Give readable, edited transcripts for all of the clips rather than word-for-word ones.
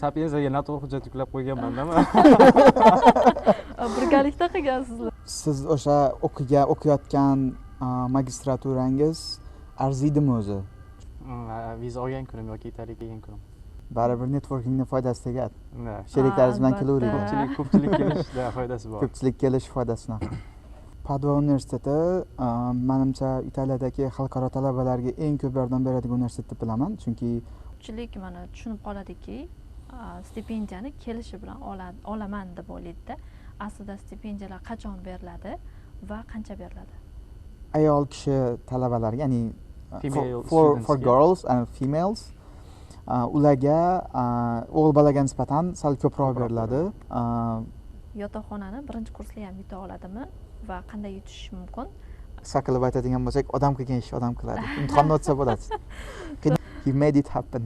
Sapienzaga noto'g'ri hujjat yuklab qo'yganman-da man. Birgalikda qilgansizlar. Siz o'sha o'qiyotgan magistraturangiz arziydimi o'zi? Viza olgan kunim yoki Italiyaga kelgan kunim. Baribir networkingni foydasi tegadi. Да. Sheriklaringiz bilan Albatta. kelaveringlar. Ko'pchilik kelishda foydasi bor. Ko'pchilik kelish foydasi shunaqa. Padova universiteti, manimcha, Italiyadagi xalqaro talabalarga eng ko'p yordam beradigan universitet deb bilaman, chunki Ko'pchilik mana tushunib qoladiki, stipendiyani kelishi bilan olaman deb o'ylaydida. Aslida stipendiyalar qachon beriladi va qancha beriladi? Ayol kishi talabalarga, ya'ni Female for studentsga. girls and females, ularga o'g'il bolaga nisbatan sal ko'proq Ko'proq beriladi. Yotoqxonani birinchi kurslar ham yuta oladimi va qanday yutish mumkin? Qisqa qilib aytadigan bo'lsak, odam qilgan ishni odam qiladi. Imtihonni o'tsa bo'ladi. He made it happen.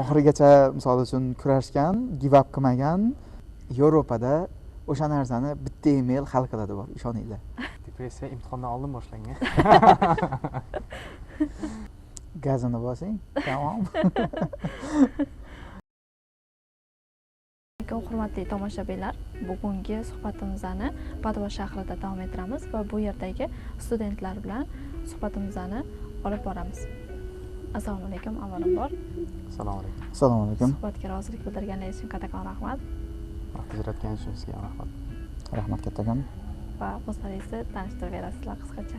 Oxirigacha, misol uchun, kurashgan, give up qilmagan. Yevropada o'sha narsani bitta email hal qiladi, bor, ishoninglar. Depressiya imtihondan oldin boshlangan. Gazini bosing, tamom. Hurmatli tomoshabinlar, bugungi suhbatimizni Padova shahrida davom ettiramiz va bu yerdagi studentlar bilan suhbatimizni olib boramiz. Assalomu alaykum, avvalambor. Assalomu alaykum. Assalomu alaykum. Suhbatga rozilik bildirganingiz uchun kattakon rahmat. Vaqt ajratganingiz uchun sizga ham rahmat. Rahmat kattakon. Va o'zlaringizni tanishtirib berasizlar qisqacha.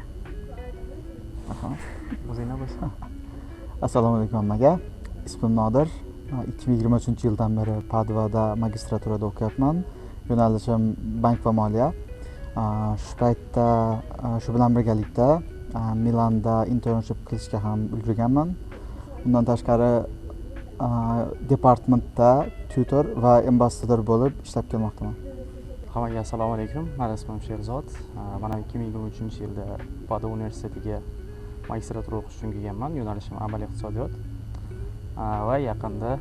Rahmat. O'zinglar bo'lsin. Assalomu alaykum hammaga. Ismim Nodir. 2023-yildan beri Padovada magistraturada o'qiyapman. Yo'nalishim bank va moliya. Shu paytda, shu bilan birgalikda, Milanda internship qilishga ham ulgurganman. Undan tashqari, departmentda tutor va ambassador bo'lib ishlab kelmoqdaman. Hammaga assalomu alaykum. Mani ismim Sherzod. Man ham 2023-yilda Padova universitetiga magistratura o'qish uchun kelganman. Yo'nalishim amaliy iqtisodiyot. Va yaqinda,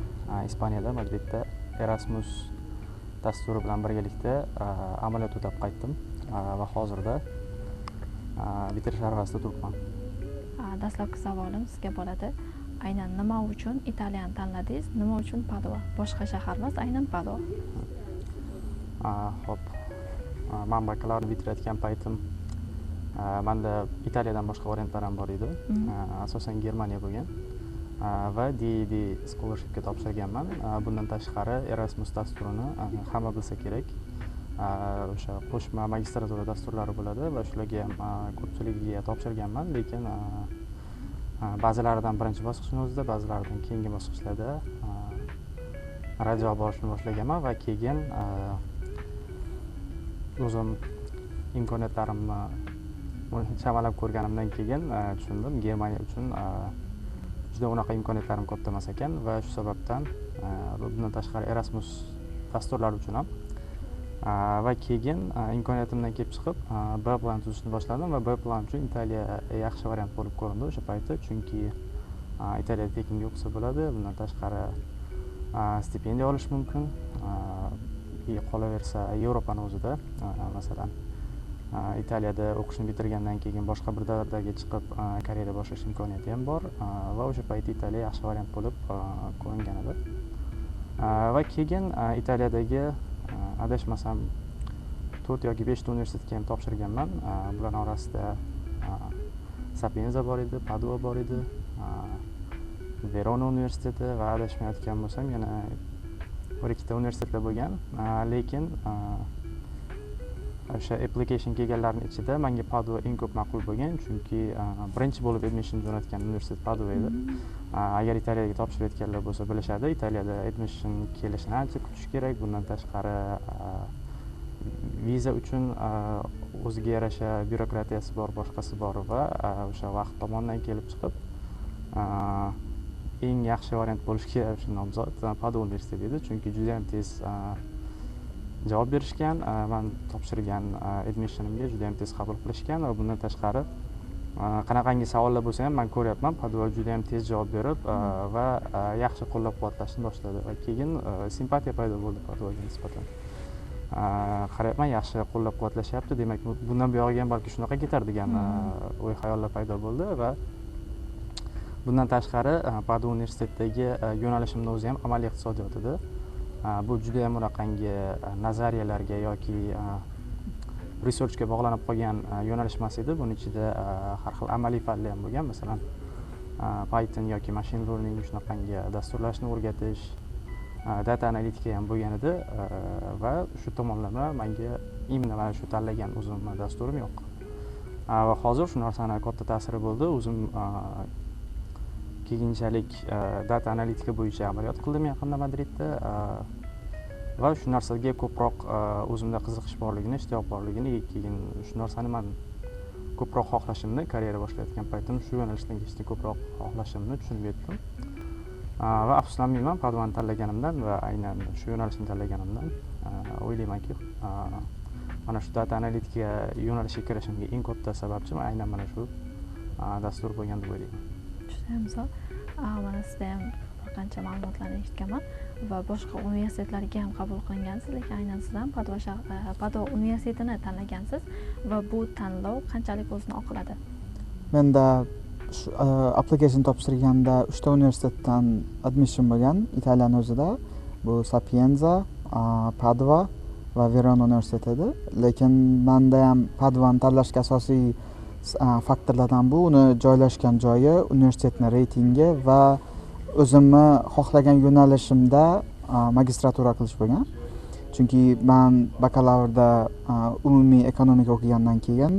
Ispaniyada, Madridda Erasmus dasturi bilan birgalikda, amaliyot o'tab qaytdim. Va hozirda, bitirish arafasida turibman. Dastlabki savolim sizga bo'ladi. Aynan nima uchun Italiyani tanladingiz? Nima uchun Padova? Boshqa shahar emas, aynan Padova. Xo'p. Man bakalavr bitirayotgan paytim, manda Italiyadan boshqa variantlar ham bor edi. Asosan Germaniya bo'lgan. Va DED scholarshipga topshirganman. Bundan tashqari Erasmus dasturini, hamma bilsa kerak. O'sha qo'shma magistratura dasturlari bo'ladi va shularga ham, ko'pchiligiga topshirganman, lekin, ba'zilaridan birinchi bosqichni o'zida, ba'zilaridan keyingi bosqichlarda, rad javob olishni boshlaganman va keyin, o'zim imkoniyatlarimni chamalab ko'rganimdan keyin, tushundim, Germaniya uchun, juda unaqa imkoniyatlarim katta emas ekan va shu sababdan, bundan tashqari Erasmus dasturlari uchun ham, va keyin, imkoniyatimdan kelib chiqib, B plan tuzishni boshladim va B plan uchun Italiya yaxshi variant bo'lib ko'rindi o'sha payti, chunki, Italiyada tekinga o'qisa bo'ladi. Bundan tashqari, stipendiya olish mumkin. И qolaversa Yevropani o'zida, masalan, Italiyada o'qishni bitirgandan keyin boshqa bir davlatlarga chiqib, karyera boshlash imkoniyati ham bor, va o'sha paytda Italiya yaxshi variant bo'lib, ko'ringan edi. Va keyin, Italiyadagi, adashmasam, 4 yoki 5 ta universitetga ham topshirganman. Bularning orasida, Sapienza bor edi, Padova bor edi, Verona universiteti va adashmayotgan bo'lsam yana bir ikkita universitetlar bo'lgan. Lekin, o'sha application kelganlarning ichida menga Padova eng ko'p ma'qul bo'lgan, chunki, birinchi bo'lib admission jo'natgan universitet Padova edi. Agar Italiyaga topshirayotganlar bo'lsa, bilishadi, Italiyada admission kelishini ancha kutish kerak. Bundan tashqari, viza uchun, o'ziga yarasha byurokratiyasi bor, boshqasi bor va, o'sha vaqt tomonidan kelib chiqib, eng yaxshi variant bo'lishga o'sha nomzod Padova universiteti edi, chunki juda ham tez, javob berishgan. Man topshirgan, admissionimga juda ham tez qabul qilishgan va bundan tashqari, qanaqangi savollar bo'lsa ham, man ko'ryapman, Padova juda ham tez javob berib, va, yaxshi qo'llab-quvvatlashni boshladi va keyin, simpatiya paydo bo'ldi Padovaga nisbatan. Qarayapman, yaxshi qo'llab-quvvatlashyapti, demak, bundan buyog'iga ham balki shunaqa ketar degan, o'y xayollar paydo bo'ldi va, Bundan tashqari, Padua universitetidagi yo'nalishimni o'zi ham amaliy iqtisodiyot edi. Bu judayam unaqangi nazariyalarga yoki researchga bog'lanib qolgan yo'nalish emas edi. Buni ichida har xil amaliy fanlar ham bo'lgan, masalan, Python yoki machine learning, shunaqangi dasturlashni o'rgatish, data analitika ham bo'lgan edi va shu tomonlama manga именно mana shu tanlagan o'zimni dasturim yoqqan va hozir shu narsani katta ta'siri bo'ldi. O'zim keyinchalik data analitika bo'yicha amaliyot qildim yaqinda Madridda va shu narsaga ko'proq o'zimda qiziqish borligini, ishtiyoq borligini, keyin shu narsani man ko'proq xohlashimni, karyera boshlayotgan paytim shu yo'nalishdan ketishni ko'proq xohlashimni tushunib yetdim va afsuslanmayman Paduani tanlaganimdan va aynan shu yo'nalishni tanlaganimdan. O'ylaymanki, mana shu data analitika yo'nalishiga kirishimga eng katta sababchi aynan mana shu dastur bo'lgan deb o'ylayman. Judayam zo'r. Mana sizda ham bir qancha ma'lumotlarni eshitganman va boshqa universitetlarga ham qabul qilingansiz, lekin aynan siz ham Padua universitetini tanlagansiz va bu tanlov qanchalik o'zini oqladi? Menda application topshirganda uchta universitetdan admission bo'lgan Italiyani o'zida. Bu Sapienza, Padua va Verona universiteti edi. Lekin manda ham Paduani tanlashga asosiy faktorlardan bu uni joylashgan joyi, universitetni reytingi va o'zimni xohlagan yo'nalishimda magistratura qilish bo'lgan. Chunki man bakalavrda umumiy ekonomika o'qigandan keyin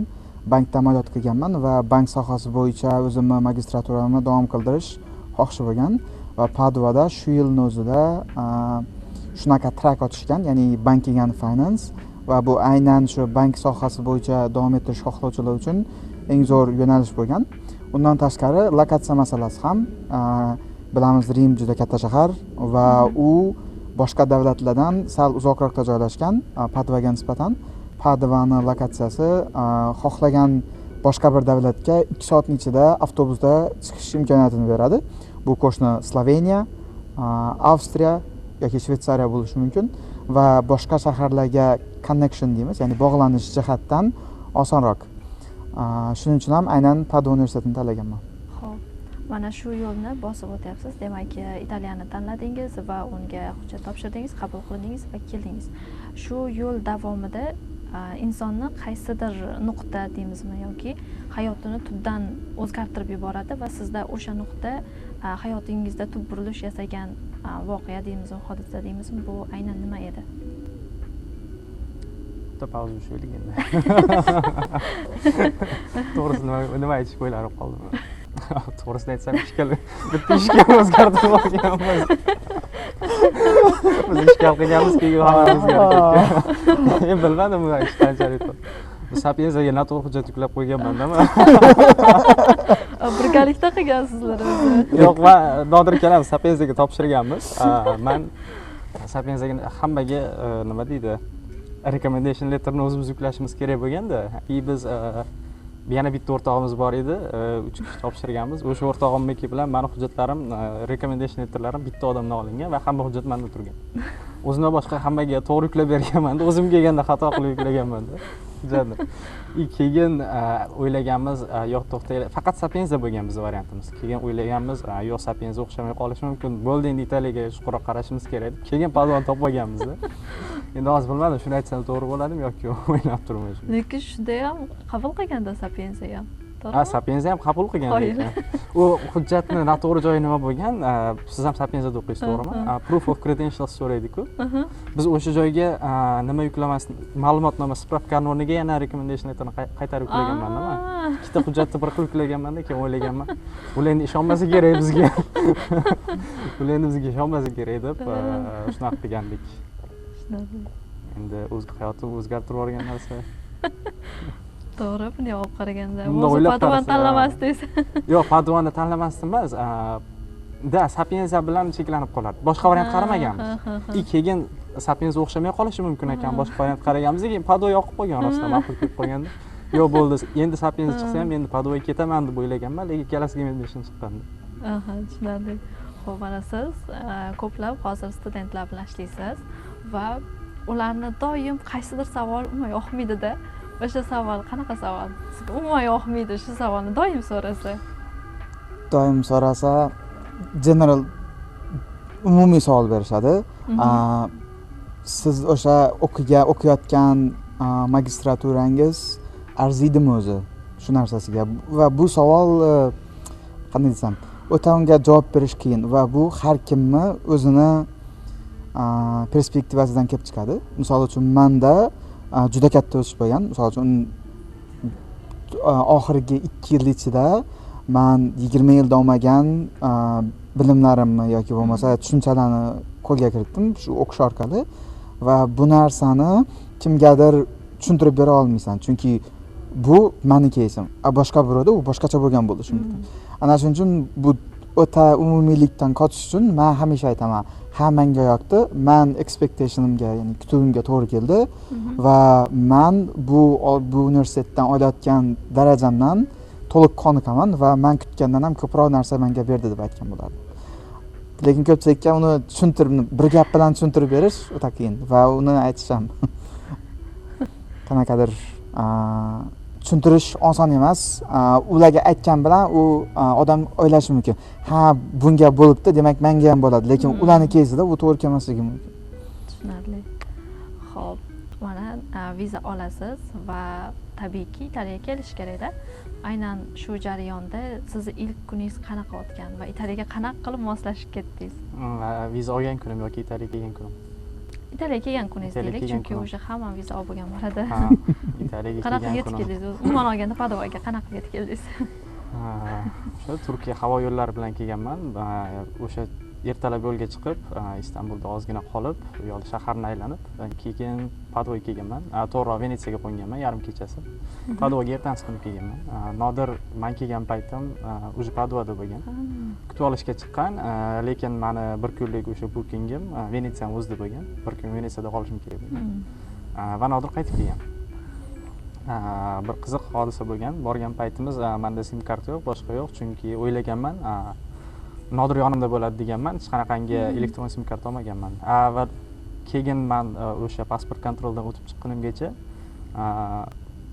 bankda amaliyot qilganman va bank sohasi bo'yicha o'zimni magistraturamni davom qildirish xohishi bo'lgan va Paduada shu yilni o'zida shunaqa track ochishgan, ya'ni banking and finance, va bu aynan shu bank sohasi bo'yicha davom ettirish xohlovchilar uchun eng zo'r yo'nalish bo'lgan. Undan tashqari, lokatsiya masalasi ham. Bilamiz, Rim juda katta shahar va u boshqa davlatlardan sal uzoqroqda joylashgan Paduaga nisbatan. Padovani lokatsiyasi xohlagan boshqa bir davlatga 2 soatning ichida avtobusda chiqish imkoniyatini beradi. Bu qo'shni Sloveniya, Avstriya yoki Shvetsariya bo'lishi mumkin va boshqa shaharlarga connection deymiz, ya'ni bog'lanish jihatdan osonroq. Shuning uchun ham aynan Padova universitetini tanlaganman. Ho'p, mana shu yo'lni bosib o'tyapsiz. Demak, Italiyani tanladingiz va unga hujjat topshirdingiz, qabul qilindingiz va keldingiz. Shu yo'l davomida insonni qaysidir nuqta deymizmi yoki hayotini tubdan o'zgartirib yuboradi va sizda o'sha nuqta, hayotingizda tub burilish yasagan voqea deymizmi, hodisa deymizmi, bu aynan nima edi? Bitta pauza tushaylik endi. To'g'risi, nima aytishga o'ylanib qoldim. To'g'risini aytsam, ishkal bitta ishkal o'zgartirib olganmiz. Biz ishkal qilganmiz, keyin hammasi o'zgarib ketgan. Men bilmadim bu ish qanchalik to'g'ri. Sapienzaga noto'g'ri hujjat yuklab qo'yganmanda man. Birgalikda qilgansizlar o'zi. Yo'q, man, Nodir ikkalamiz Sapienzaga topshirganmiz. Man Sapienzaga hammaga nima deydi, recommendation letterni o'zimiz yuklashimiz kerak bo'lganda, и biz yana bitta o'rtog'imiz bor edi, uch kishi topshirganmiz. O'sha o'rtog'imniki bilan mani hujjatlarim, recommendation letterlarim bitta odamdan olingan va hamma hujjat manda turgan. O'zimdan boshqa hammaga to'g'ri yuklab berganmanda, o'zim kelganda xato qilib yuklaganmanda hujjatni. И keyin o'ylaganmiz, yo'q, to'xtanglar, faqat Sapienza bo'lgan bizni variantimiz. Keyin o'ylaganmiz, yo'q, Sapienza o'xshamay qolishi mumkin, bo'ldi, endi Italiyaga chuqurroq qarashimiz kerak deb, keyin Padovani topib olganmizda. Endi hozir bilmadim, shuni aytsam to'g'ri bo'ladimi yoki yo'q, o'ylab turibman shuni. Lekin shunda ham qabul qilganda Sapienza ham, Ha. to'g'rimi? Sapienza ham qabul qilgan, Qoyil. lekin u hujjatni noto'g'ri joyi nima bo'lgan, siz ham Sapienzada o'qiysiz, to'g'rimi? Proof of credentials so'raydiku. Biz o'sha joyga nima yuklamas, ma'lumotnoma, справка ni o'rniga yana recommendation letterni qaytarib yuklaganmanda man. Ikkita hujjatni bir xil yuklaganmanda. Keyin o'ylaganman, bular endi ishonmasa kerak bizga, bular endi bizga ishonmasa kerak deb shunaqa qilgandik. Shunaqa. Endi o'z hayotimni o'zgartirib yuborgan narsa. To'g'ri, bunday olib qaraganda Bundoq o'zi o'ylab Padovani qarasa, tanlamasdingiz. Yo'q, Padovani tanlamasdim emas, да, Sapienza bilan cheklanib qoladi, boshqa variant qaramaganmiz. Ha, ha, ha. И keyin Sapienza o'xshamay qolishi mumkin ekan, boshqa variant qaraganmiz, keyin Padova yoqib qolgan, rostdan ma'qul kelib qolganda, yo'q, bo'ldi, endi Sapienza chiqsa ham endi Padovaga ketaman deb o'ylaganman, lekin ikkalasiga admission chiqqandi. Aha, tushunarli. Ho'p, mana siz ko'plab hozir studentlar bilan ishlaysiz va ularni doim qaysidir savol umuman yoqmaydida. O'sha savol qanaqa savol? Sizga umuman yoqmaydi, shu savolni doim so'rasa. Doim so'rasa, general, umumiy savol berishadi. Siz o'sha o'qiyotgan magistraturangiz arziydimi o'zi shu narsasiga? Va bu savol, qanday desam, o'ta unga javob berish qiyin va bu har kimni o'zini perspektivasidan kelib chiqadi. Misol uchun, manda juda katta o'sish bo'lgan. Misol uchun, oxirgi 2 yil ichida man 20 yilda olmagan bilimlarimni yoki bo'lmasa tushunchalarni qo'lga kiritdim shu o'qish orqali. Va bu narsani kimgadir tushuntirib bera olmaysan, chunki bu mani keysim, a boshqa birovda u boshqacha bo'lgan bo'lishi mumkin. Ana shuning uchun bu o'ta umumiylikdan qochish uchun man hamisha aytaman: ha, manga yoqdi, man expectationimga, ya'ni kutuvimga to'g'ri keldi va man bu universitetdan olayotgan darajamdan to'liq qoniqaman va man kutgandan ham ko'proq narsa menga berdi, deb aytgan bo'lardim. Lekin ko'pchilikka uni tushuntirib, bir gap bilan tushuntirib berish o'ta qiyin va uni aytish ham qanaqadir tushuntirish oson emas. Ularga aytgan bilan u odam o'ylashi mumkin: ha, bunga bo'libdi, demak manga ham bo'ladi. Lekin ularni keysida bu to'g'ri kelmasligi mumkin. Tushunarli. Ho'p, mana viza olasiz va tabiiyki Italiyaga kelish kerakda. Aynan shu jarayonda sizni ilk kuningiz qanaqa o'tgan va Italiyaga qanaqa qilib moslashib ketdingiz? Viza olgan kunim yoki Italiyaga kelgan kunim? Italiyaga kelgan kuningiz Italiyaga deylik, kelgan chunki kunim. Уже hamma viza olib bo'lgan bo'ladi. Ha, Italiyaga Qanaqa kelgan yetib kunim. keldingiz o'zi? Umuman olganda, Padovaga qanaqa yetib keldingiz? Ha, o'sha Turkiya havo yo'llari bilan kelganman. O'sha ertalab yo'lga chiqib, Istanbulda ozgina qolib, u yoqda shaharni aylanib, keyin Padovaga kelganman. To'g'riroq, Venetsiyaga qo'nganman yarim kechasi. Padovaga ertasi kuni kelganman. Nodir man kelgan paytim уже Padovada bo'lgan. Kutib olishga chiqqan, lekin mani bir kunlik o'sha bookingim Venetsiyani o'zida bo'lgan. Bir kun Venetsiyada qolishim kerak bo'lgan. Va Nodir qaytib kelgan. Bir qiziq hodisa bo'lgan. Borgan paytimiz manda sim karta yo'q, boshqa yo'q, chunki o'ylaganman, Nodir yonimda bo'ladi deganman, hech qanaqangi elektron sim karta olmaganman. Va keyin man o'sha pasport kontroldan o'tib chiqqunimgacha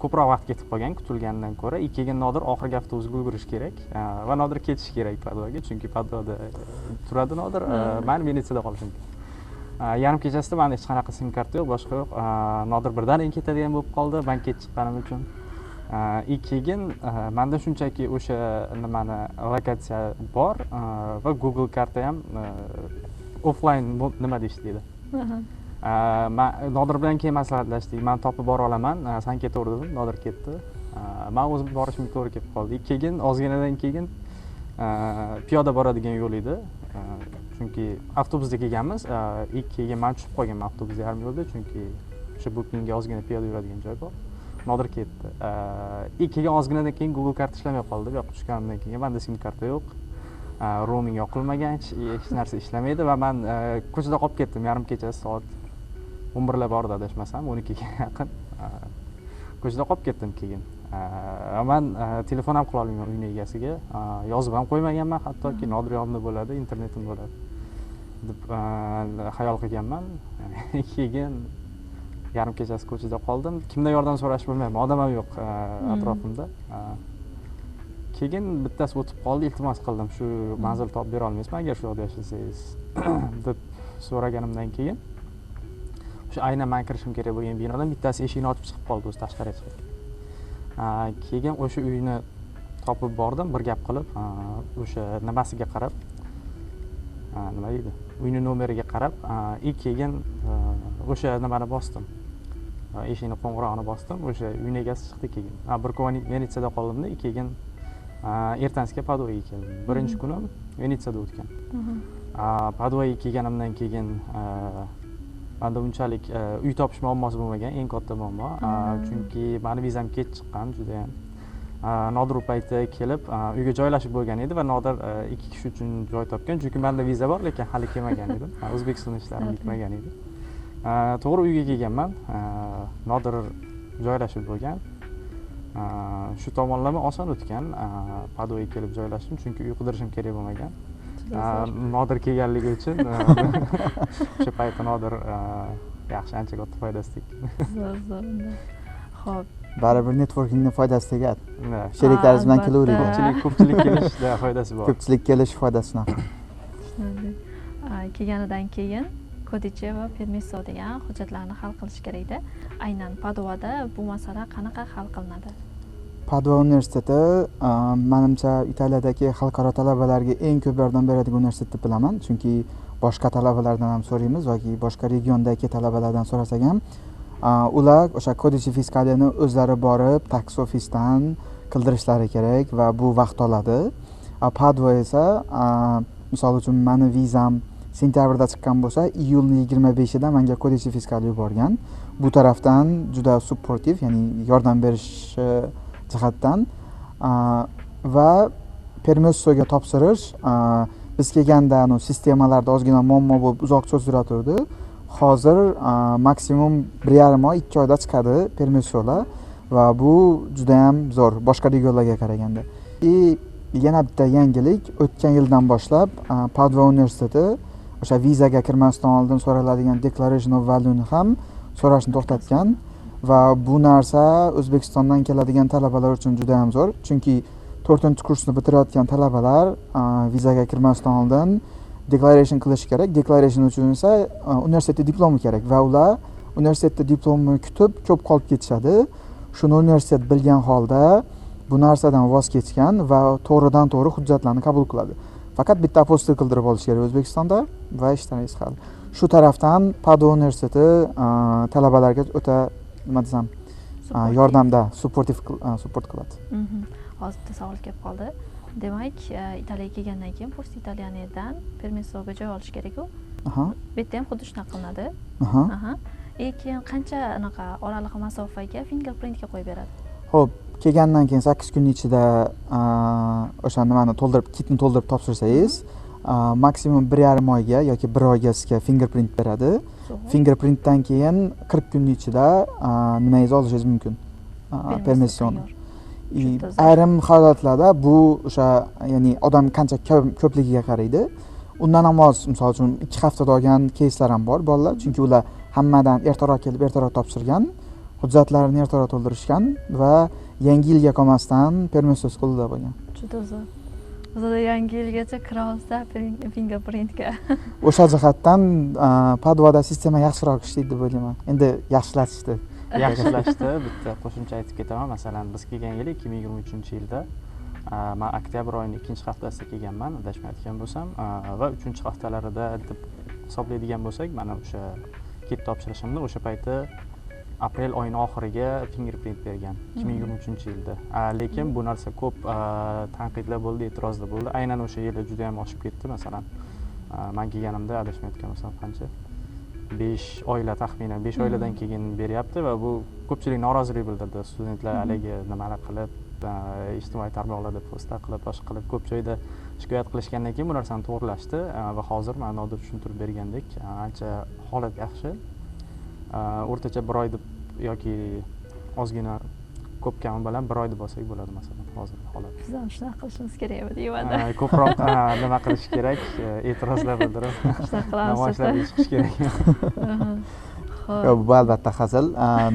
ko'proq vaqt ketib qolgan kutilganidan ko'ra. И keyin Nodir oxirgi avtobusga ulgurishi kerak va Nodir ketishi kerak Padovaga, chunki Padovada turadi Nodir, man Venetsiyada qolishim kerak. Yarim kechasida manda hech qanaqa sim karta yo'q, boshqa yo'q. Nodir birdaniga ketadigan bo'lib qoldi man kech chiqqanim uchun. И keyin manda shunchaki o'sha nimani lokatsiya bor va Google karta ham offline nimada ishlaydi. Man Nodir bilan keyin maslahatlashdik: man topib bora olaman, san ketaver, dedim. Nodir ketdi, man o'zim borishimga to'g'ri kelib qoldi. Keyin ozginadan keyin piyoda boradigan yo'l edi, chunki avtobusda kelganmiz. И keyin man tushib qolganman avtobusda yarim yo'lda, chunki o'sha bookingga ozgina piyoda yuradigan joy bor. Nodir ketdi. И keyin ozginadan keyin Google karta ishlamay qoldi. Bu yoqqa tushganimdan keyin manda sim karta yo'q, roaming yoqilmagan, hech narsa ishlamaydi va man ko'chada qolib ketdim. Yarim kechasi, soat 11lar bordi, adashmasam 12ga yaqin. Ko'chada qolib ketdim. Keyin man telefon ham qila olmayman uyni egasiga, yozib ham qo'ymaganman hattoki, Nodir yonimda bo'ladi, internetim bo'ladi deb xayol qilganman. Keyin yarim kechasi ko'chada qoldim, kimdan yordam so'rashni bilmayman, odam ham yo'q atrofimda. Keyin bittasi o'tib qoldi, iltimos qildim, shu manzil topib bera olmaysizmi, agar shu yoqda yashasangiz, deb so'raganimdan keyin o'sha aynan man kirishim kerak bo'lgan binodan bittasi eshikni ochib chiqib qoldi, o'zi tashqariga chiqib. Keyin o'sha uyni topib bordim, bir gap qilib, o'sha nimasiga qarab, nima deydi, uyni nomeriga qarab. И keyin o'sha nimani bosdim, eshikni qo'ng'irog'ini bosdim, o'sha uyni egasi chiqdi. Keyin bir kun Venetsiyada qoldimda, keyin ertasiga Padovaga keldim. Birinchi kunim Venetsiyada o'tgan. Padovaga kelganimdan keyin manda unchalik uy topish muammosi bo'lmagan, eng katta muammo, chunki mani vizam kech chiqqan judayam. Nodir u payti kelib uyga joylashib bo'lgan edi va Nodir ikki kishi uchun joy topgan, chunki manda viza bor, lekin hali kelmagan edi, O'zbekistonda ishlarim bitmagan edi. To'g'ri uyga kelganman, Nodir joylashib bo'lgan. Shu tomonlama oson o'tgan Padovaga kelib joylashdim, chunki uy qidirishim kerak bo'lmagan Nodir kelganligi uchun. O'sha payti Nodir yaxshi, ancha katta foydasi tekkan. Zo'r, zo'r unda. Ho'p. Baribir networkingni foydasi tegadi. Да. Sheriklaringiz bilan Albatta. kelaveradi. Ko'pchilik kelishda foydasi bor. Ko'pchilik kelish foydasi shunaqa. Tushunarli. Kelganidan keyin codice va permesso degan hujjatlarni hal qilish kerakda. Aynan Padovada bu masala qanaqa hal qilinadi? Padova universiteti, manimcha, Italiyadagi xalqaro talabalarga eng ko'p yordam beradigan universitet deb bilaman, chunki boshqa talabalardan ham so'raymiz yoki boshqa regiondagi talabalardan so'rasak ham, ular o'sha codice fiscaleni o'zlari borib tax officedan qildirishlari kerak va bu vaqt oladi. Padova esa, misol uchun, mani vizam sentyabrda chiqqan bo'lsa, iyulni 25ida manga codice fiscale yuborgan. Bu tarafdan juda supportive, ya'ni yordam berish jihatdan. Va permessoga topshirish, biz kelganda sistemalarda ozgina muammo bo'lib, uzoq cho'zilaverdi. Hozir maksimum 1,5 oy, 2 oyda chiqadi permessolar va bu judayam zo'r boshqa regionlarga qaraganda. И yana bitta yangilik: o'tgan yildan boshlab Padova universiteti o'sha vizaga kirmasdan oldin so'raladigan declaration of value'ni ham so'rashni to'xtatgan va bu narsa O'zbekistondan keladigan talabalar uchun juda ham zo'r, chunki to'rtinchi kursni bitirayotgan talabalar vizaga kirmasdan oldin declaration qilishi kerak. Declaration uchun esa universitetda diplomi kerak va ular universitetda diplomni kutib ko'p qolib ketishadi. Shuni universitet bilgan holda bu narsadan voz kechgan va to'g'ridan to'g'ri hujjatlarni qabul qiladi. Faqat bitta apostil qildirib olish kerak O'zbekistonda va ishlaringiz hal. Shu tarafdan Padova universiteti talabalarga o'ta, nima desam, yordamda supportive, support qiladi. Hozir bitta savol kelib qoldi. Demak, Italiyaga kelgandan keyin Poste Italianedan permessoga joy olish kerak-ku. Bu yerda ham xuddi shunaqa qilinadi. Aha. Aha. И keyin qancha anaqa oraliq masofaga fingerprintga qo'yib beradi? Ho'p, kelgandan keyin 8 kun ichida o'sha nimani to'ldirib, kitni to'ldirib topshirsangiz, maksimum 1,5 oyga yoki bir oyga sizga fingerprint beradi. Zo'r. Fingerprintdan keyin 40 kunni ichida nimangizni olishingiz mumkin, Permesso permessoni. tayyor. И Juda zo'r. ayrim holatlarda bu o'sha, ya'ni odam qancha ko'pligiga qaraydi. Undan ham oz, misol uchun, 2 haftada olgan keyslar ham bor bolalar, chunki ular hammadan ertaroq kelib, ertaroq topshirgan, hujjatlarini ertaroq to'ldirishgan va yangi yilga qolmasdan permessos qo'lida bo'lgan. Juda zo'r. Bizada yangi yilgacha kira olsa fingerprintga. O'sha jihatdan Padovada sistema yaxshiroq ishlaydi deb o'ylayman. Endi yaxshilashdi. Yaxshilashdi. Bitta qo'shimcha aytib ketaman. Masalan, biz kelgan yili, 2023-yilda, man oktyabr oyining ikkinchi haftasida kelganman, adashmayotgan bo'lsam, va uchinchi haftalarida deb hisoblaydigan bo'lsak, mana o'sha kit topshirishimni o'sha payti aprel oyini oxiriga fingerprint bergan 2023-yilda. Lekin bu narsa ko'p tanqidlar bo'ldi, e'tirozlar bo'ldi. Aynan o'sha yili juda yam oshib ketdi. Masalan, man kelganimda, adashmayotgan bo'lsam, qancha, 5 oylar, taxminan 5 oylardan keyin beryapti va bu ko'pchilik norozilik bildirdi. Studentlar haligi nimalar qilib, ijtimoiy tarmoqlarda postlar qilib, boshqa qilib, ko'p joyda shikoyat qilishgandan keyin bu narsani to'g'irlashdi. Va hozir mana Nodir tushuntirib bergandek, ancha holat yaxshi. O'rtacha bir oy deb yoki ozgina ko'p kami bilan bir oy deb olsak bo'ladi, masalan, hozirgi holat. Biz ham shunaqa qilishimiz kerakmi deyman. Ko'proq nima qilish kerak, e'tirozlar bildirib, Shunaqa qilamiz. namoyishlarga chiqish kerak. Ho'p. Yo'q, bu albatta hazil.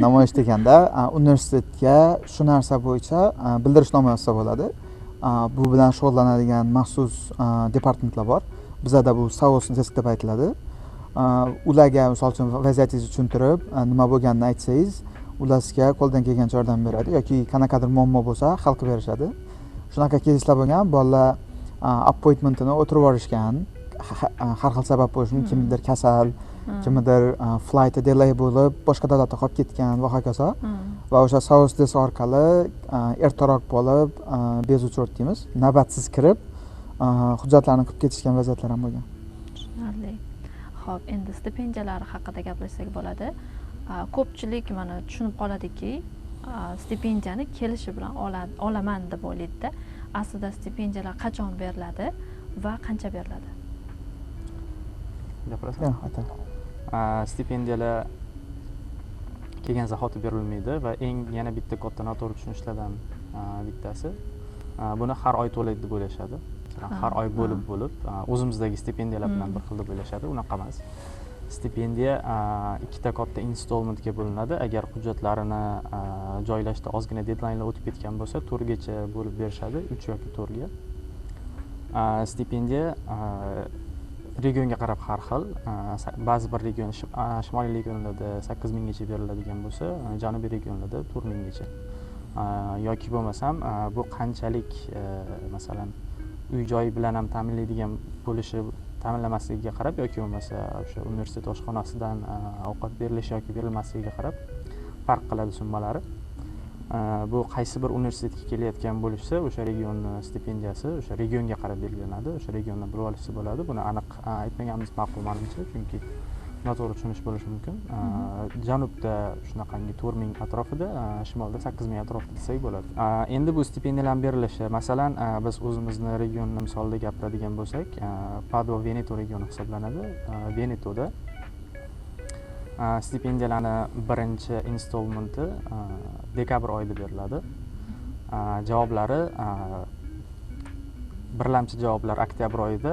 Namoyish deganda, universitetga shu narsa bo'yicha bildirishnoma yozsa bo'ladi. Bu bilan shug'ullanadigan maxsus departamentlar bor. Bizada bu SAOS desk deb aytiladi. Ularga, misol uchun, vaziyatingizni tushuntirib, nima bo'lganini aytsangiz, ular sizga qo'ldan kelgancha yordam beradi yoki qanaqadir muammo bo'lsa, hal qilib berishadi. Shunaqa keyslar bo'lgan, bolalar appointmentini o'tirib yuborishgan. Har xil sabab bo'lishi mumkin, kimnidir kasal, kimnidir flighti delay bo'lib, boshqa davlatda qolib ketgan va hokazo. Va o'sha SAOS desk orqali ertaroq bo'lib, без очередь deymiz, navbatsiz kirib, hujjatlarni qilib ketishgan vaziyatlar ham bo'lgan. Tushunarli. Ho'p, endi stipendiyalar haqida gaplashsak bo'ladi. Ko'pchilik mana tushunib qoladiki, stipendiyani kelishi bilan olaman deb o'ylaydida. Aslida stipendiyalar qachon beriladi va qancha beriladi? Gapirasan. Yo'q, aytaman. Stipendiyalar kelgan zahoti berilmaydi va eng yana bitta katta noto'g'ri tushunishlardan bittasi, buni har oy to'laydi deb o'ylashadi. Masalan, har oy bo'lib bo'lib, o'zimizdagi stipendiyalar bilan bir xil deb o'ylashadi. Unaqa emas. Stipendiya ikkita katta installmentga bo'linadi. Agar hujjatlarini joylashda ozgina deadlinelar o'tib ketgan bo'lsa, to'rtgacha bo'lib berishadi, uch yoki to'rtga. Stipendiya regionga qarab har xil. Ba'zi bir region, shimoliy regionlarda 8000 gacha beriladigan bo'lsa, janubiy regionlarda 4000 gacha. Yoki bo'lmasam bu qanchalik, masalan, uy joy bilan ham ta'minlaydigan bo'lishi, ta'minlamasligiga qarab yoki bo'lmasa o'sha universitet oshxonasidan ovqat berilishi yoki berilmasligiga qarab farq qiladi summalari. Bu qaysi bir universitetga kelayotgan bo'lishsa, o'sha regionni stipendiyasi o'sha regionga qarab belgilanadi. O'sha regiondan bilib olishsa bo'ladi. Buni aniq aytmaganimiz ma'qul manimcha, chunki noto'g'ri tushunish bo'lishi mumkin. Janubda shunaqangi 4000 atrofida, shimolda 8000 atrofida desak bo'ladi. Endi bu stipendiyalarni berilishi, masalan, biz o'zimizni regionni misolida gapiradigan bo'lsak, Padova Veneto regioni hisoblanadi. Venetoda stipendiyalarni birinchi installmenti dekabr oyida beriladi. Javoblari, birlamchi javoblar oktyabr oyida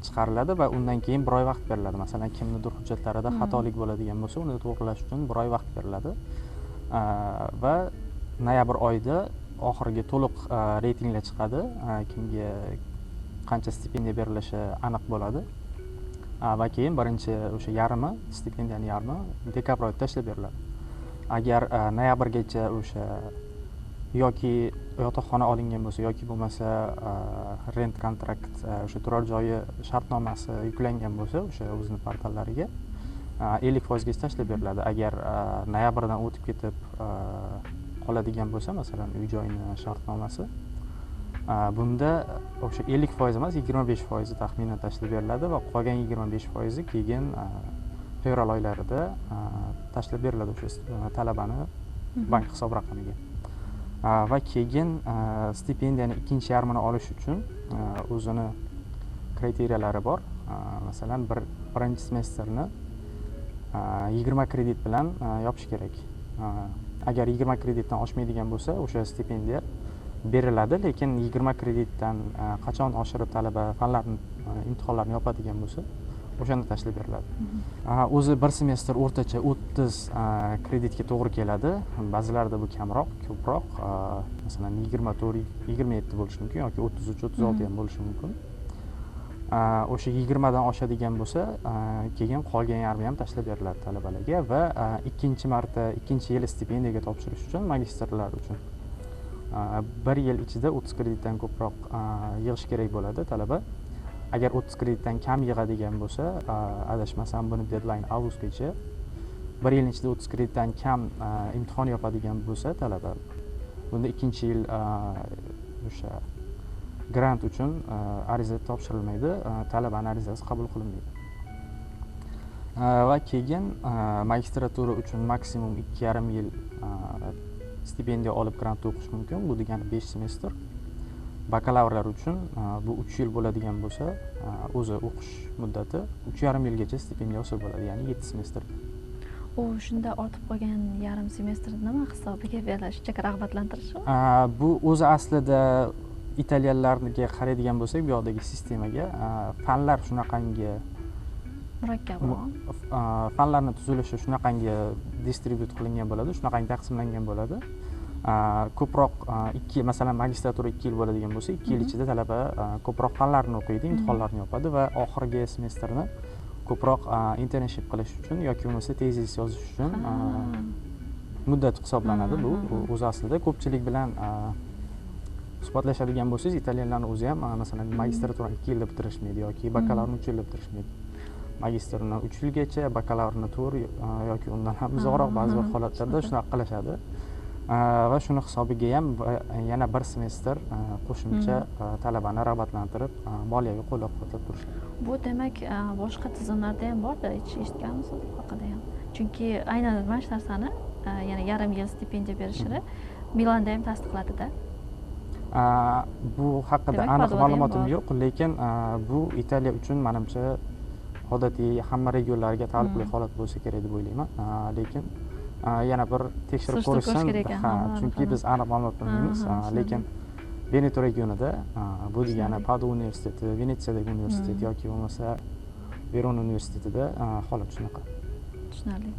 chiqariladi va undan keyin bir oy vaqt beriladi. Masalan, kimnidir hujjatlarida xatolik bo'ladigan bo'lsa, uni to'g'irlash uchun bir oy vaqt beriladi va noyabr oyida oxirgi to'liq reytinglar chiqadi, kimga qancha stipendiya berilishi aniq bo'ladi va keyin birinchi o'sha yarmi, stipendiyani yarmi dekabr oyida tashlab beriladi. Agar noyabrgacha o'sha yoki yotoqxona olingan bo'lsa yoki bo'lmasa rent kontrakt, o'sha turar joyi shartnomasi yuklangan bo'lsa, o'sha o'zini portallariga 50%gacha tashlab beriladi. Agar noyabrdan o'tib ketib qoladigan bo'lsa, masalan, uy joyini shartnomasi, bunda o'sha 50% emas, 25%i taxminan tashlab beriladi va qolgan 25%i keyin fevral oylarida tashlab beriladi o'sha talabani bank hisob raqamiga. Va keyin stipendiyani ikkinchi yarmini olish uchun o'zini kriteriyalari bor. Masalan, birinchi semestrni 20 kredit bilan yopish kerak. Agar 20 kreditdan oshmaydigan bo'lsa, o'sha stipendiya beriladi, lekin 20 kreditdan qachon oshirib talaba fanlarni, imtihonlarni yopadigan bo'lsa, o'shanda tashlab beriladi. O'zi bir semestr o'rtacha 30 kreditga to'g'ri keladi. Ba'zilarida bu kamroq, ko'proq, masalan, 24, 27 bo'lishi mumkin yoki 33, 36 ham bo'lishi mumkin. O'sha 20dan oshadigan bo'lsa, keyin qolgan yarmi ham tashlab beriladi talabalarga va ikkinchi marta, ikkinchi yil stipendiyaga topshirish uchun, magistrlar uchun bir yil ichida 30 kreditdan ko'proq yig'ish kerak bo'ladi talaba. Agar 30 kreditdan kam yig'adigan bo'lsa, adashmasam, buni deadline avgustgacha, bir yilni ichida 30 kreditdan kam imtihon yopadigan bo'lsa talaba, bunda ikkinchi yil o'sha grant uchun ariza topshirilmaydi, talabani arizasi qabul qilinmaydi. Va keyin magistratura uchun maksimum 2,5 yil stipendiya olib grantda o'qish mumkin. Bu degani 5 semestr. Bakalavrlar uchun bu 3 yil bo'ladigan bo'lsa, o'zi o'qish muddati 3,5 yilgacha stipendiya olsa bo'ladi, ya'ni 7 semestr. U shunda ortib qolgan yarim semestr nima hisobiga beriladi? Shunchaki rag'batlantirishmi? Bu o'zi aslida italyanlarga qaraydigan bo'lsak, bu yoqdagi sistemaga, fanlar shunaqangi murakkabroq. Fanlarni tuzilishi shunaqangi distribute qilingan bo'ladi, shunaqangi taqsimlangan bo'ladi. Ko'proq ikki, masalan, magistratura 2 yil bo'ladigan bo'lsa, 2 yil ichida talaba ko'proq fanlarni o'qiydi, imtihonlarni yopadi va oxirgi semestrni ko'proq internship qilish uchun yoki bo'lmasa tezis yozish uchun muddat hisoblanadi bu. O'zi aslida ko'pchilik bilan suhbatlashadigan bo'lsangiz, italyanlarni o'zi ham, masalan, magistraturani 2 yilda bitirishmaydi yoki bakalavrni 3 yilda bitirishmaydi. Magistrni 3 yilgacha, bakalavrni 4 yoki undan ham uzoqroq ba'zi bir holatlarda shunaqa qilishadi. Va shuni hisobiga ham yana bir semestr qo'shimcha talabani rag'batlantirib, moliyaviy qo'llab quvvatlab turishadi. Bu demak, boshqa tizimlarda ham borda, eshitganmisiz bu haqida ham? Chunki aynan mana shu narsani, ya'ni yarim yil stipendiya berishini Milanda ham tasdiqladida. Bu haqida Demak, aniq Padovada ham ma'lumotim bor. yo'q, lekin bu Italiya uchun manimcha odatiy hamma regionlarga taalluqli holat bo'lsa kerak deb o'ylayman. Lekin yana bir tekshirib Surishtirib ko'rish ko'rishsin. Kerak ekan. Ha, chunki biz aniq ma'lumot bilmaymiz. Lekin Veneto regionida, bu degani Tushunarli. Padova universiteti, Venetsiyadagi universitet yoki bo'lmasa Verona universitetida holat shunaqa. Tushunarli.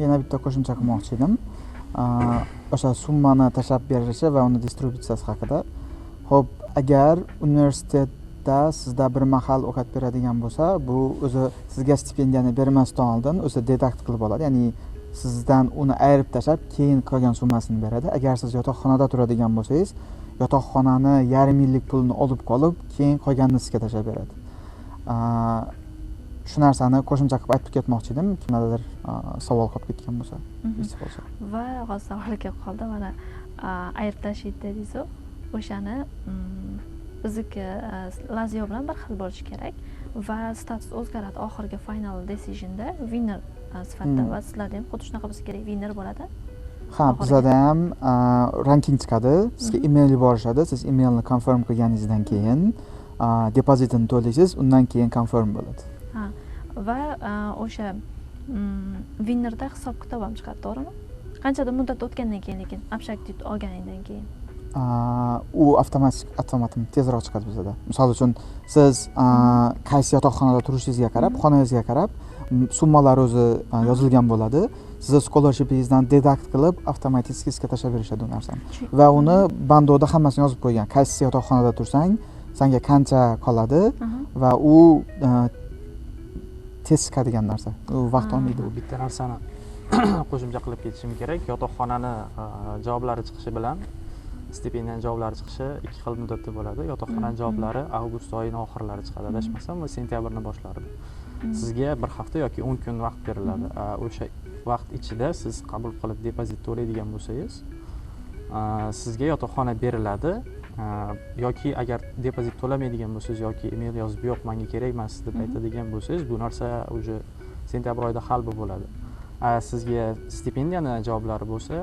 Yana bitta qo'shimcha qilmoqchi edim, o'sha summani tashlab berilishi va uni distributsiyasi haqida. Ho'p, agar universitetda sizda bir mahal ovqat beradigan bo'lsa, bu o'zi sizga stipendiyani bermasdan oldin o'zi deduct qilib oladi, ya'ni sizdan uni ayirib tashlab, keyin qolgan summasini beradi. Agar siz yotoqxonada turadigan bo'lsangiz, yotoqxonani yarim yillik pulini olib qolib, keyin qolganini sizga tashlab beradi. Shu narsani qo'shimcha qilib aytib ketmoqchi edim, kimlardadir savol qolib ketgan bo'lsa, esda qolsa. Va hozir savol kelib qoldi mana, ayirib tashlaydi dedingizu, o'shani bizniki Lazio bilan bir xil bo'lishi kerak va status o'zgaradi oxirgi final decisionda winner sifatida. Va sizlarda ham xuddi shunaqa bo'lsa kerak, winner bo'ladi. Ha. Oxirgi. Bizada ham ranking chiqadi, sizga email yuborishadi. Siz emailni confirm qilganingizdan keyin depozitini to'laysiz, undan keyin confirm bo'ladi. Ha, va o'sha winnerda hisob kitob ham chiqadi, to'g'rimi? Qanchadir muddat o'tgandan keyin, lekin Abschlag olganingdan keyin. U avtomatik, avtomatik tezroq chiqadi bizada. Misol uchun, siz qaysi yotoqxonada turishingizga qarab, xonangizga qarab summalar o'zi yozilgan bo'ladi. Sizni scholarshipingizdan deduct qilib, avtomatik sizga tashlab berishadi u narsani. Va uni bandoda hammasini yozib qo'ygan, qaysi yotoqxonada tursang, sanga qancha qoladi. Va u tez chiqadigan narsa, u vaqt olmaydi. Bu bitta narsani qo'shimcha qilib ketishim kerak: yotoqxonani javoblari chiqishi bilan stipendiyani javoblari chiqishi ikki xil muddatda bo'ladi. Yotoqxonani javoblari avgust oyini oxirlari chiqadi, adashmasam, va sentyabrni boshlarida. Sizga bir hafta yoki 10 kun vaqt beriladi. O'sha vaqt ichida siz qabul qilib, depozit to'laydigan bo'lsangiz, sizga yotoqxona beriladi. Yoki agar depozit to'lamaydigan bo'lsangiz yoki email yozib, "Yo'q, manga kerak emas", deb aytadigan bo'lsangiz, bu narsa уже sentyabr oyida hal bo'lib bo'ladi. Sizga stipendiyani javoblari bo'lsa,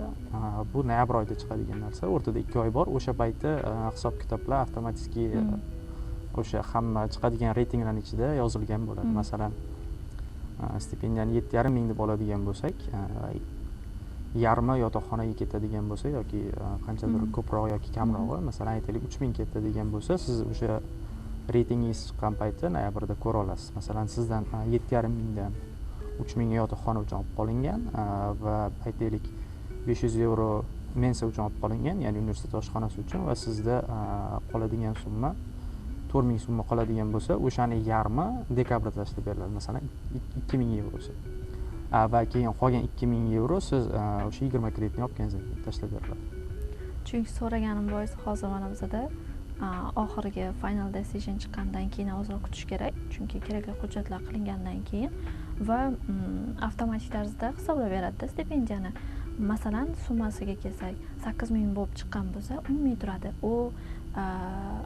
bu noyabr oyida chiqadigan narsa, o'rtada 2 oy bor. O'sha payti hisob kitoblar avtomatik o'sha hamma chiqadigan reytinglarni ichida yozilgan bo'ladi. Masalan, stipendiyani 7,5 ming deb oladigan bo'lsak, yarmi yotoqxonaga ketadigan bo'lsa yoki qanchadir ko'proq yoki kamrog'i, masalan, aytaylik, 3000 ketdi degan bo'lsa, siz o'sha reytingingiz chiqqan payti noyabrda ko'ra olasiz. Masalan, sizdan 7,5 mingdan 3000 yotoqxona uchun olib qolingan va aytaylik, 500 yevro mensa uchun olib qolingan, ya'ni universitet oshxonasi uchun, va sizda qoladigan summa 4000 summa qoladigan bo'lsa, o'shani yarmi dekabrda tashlab beriladi, masalan, 2000 yevrosi. Va keyin qolgan 2000 yevro siz o'sha 20 kreditni yopganingizdan keyin tashlab beriladi. Chunki so'raganim boisi, hozir mana bizada oxirgi final decision chiqqandan keyin ozroq kutish kerak, chunki kerakli hujjatlar qilingandan keyin va avtomatik tarzda hisoblab beradida stipendiyani. Masalan, summasiga kelsak, 8000 bo'lib chiqqan bo'lsa, 10 000 turadi u,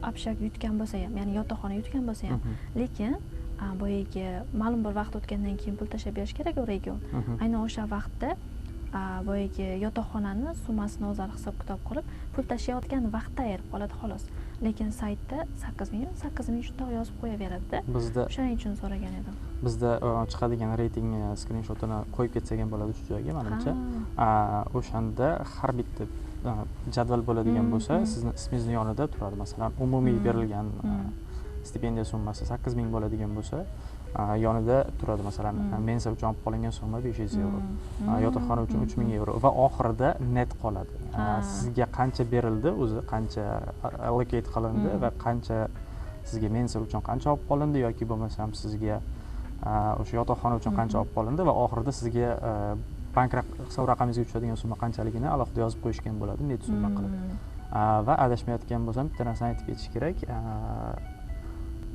Abschlag yutgan bo'lsa ham, ya'ni yotoqxona yutgan bo'lsa ham. Lekin boyagi ma'lum bir vaqt o'tgandan keyin pul tashlab berish kerak u region. Aynan o'sha vaqtda boyagi yotoqxonani summasini o'zlari hisob kitob qilib, pul tashlayotgan vaqtda ayirib qoladi, xolos. Lekin saytda 8000, 8000 shundoq yozib qo'yaveradida. Bizda O'shaning uchun so'ragan edim. Bizda chiqadigan reytingni skrinshotini qo'yib ketsak ham bo'ladi shu joyga, manimcha. O'shanda har bitta jadval bo'ladigan bo'lsa, sizni ismingizni yonida turadi. Masalan, umumiy berilgan stipendiya summasi 8000 bo'ladigan bo'lsa, yonida turadi, masalan, mensa uchun olib qolingan summa 500 yevro, yotoqxona uchun 3000 yevro va oxirida net qoladi. Sizga qancha berildi o'zi, qancha allocate qilindi va qancha sizga mensa uchun qancha olib qolindi yoki bo'lmasam sizga o'sha yotoqxona uchun qancha olib qolindi va oxirida sizga bank hisob raqamingizga tushadigan summa qanchaligini alohida yozib qo'yishgan bo'ladi, net summa qilib. Va adashmayotgan bo'lsam, bitta narsani aytib ketish kerak: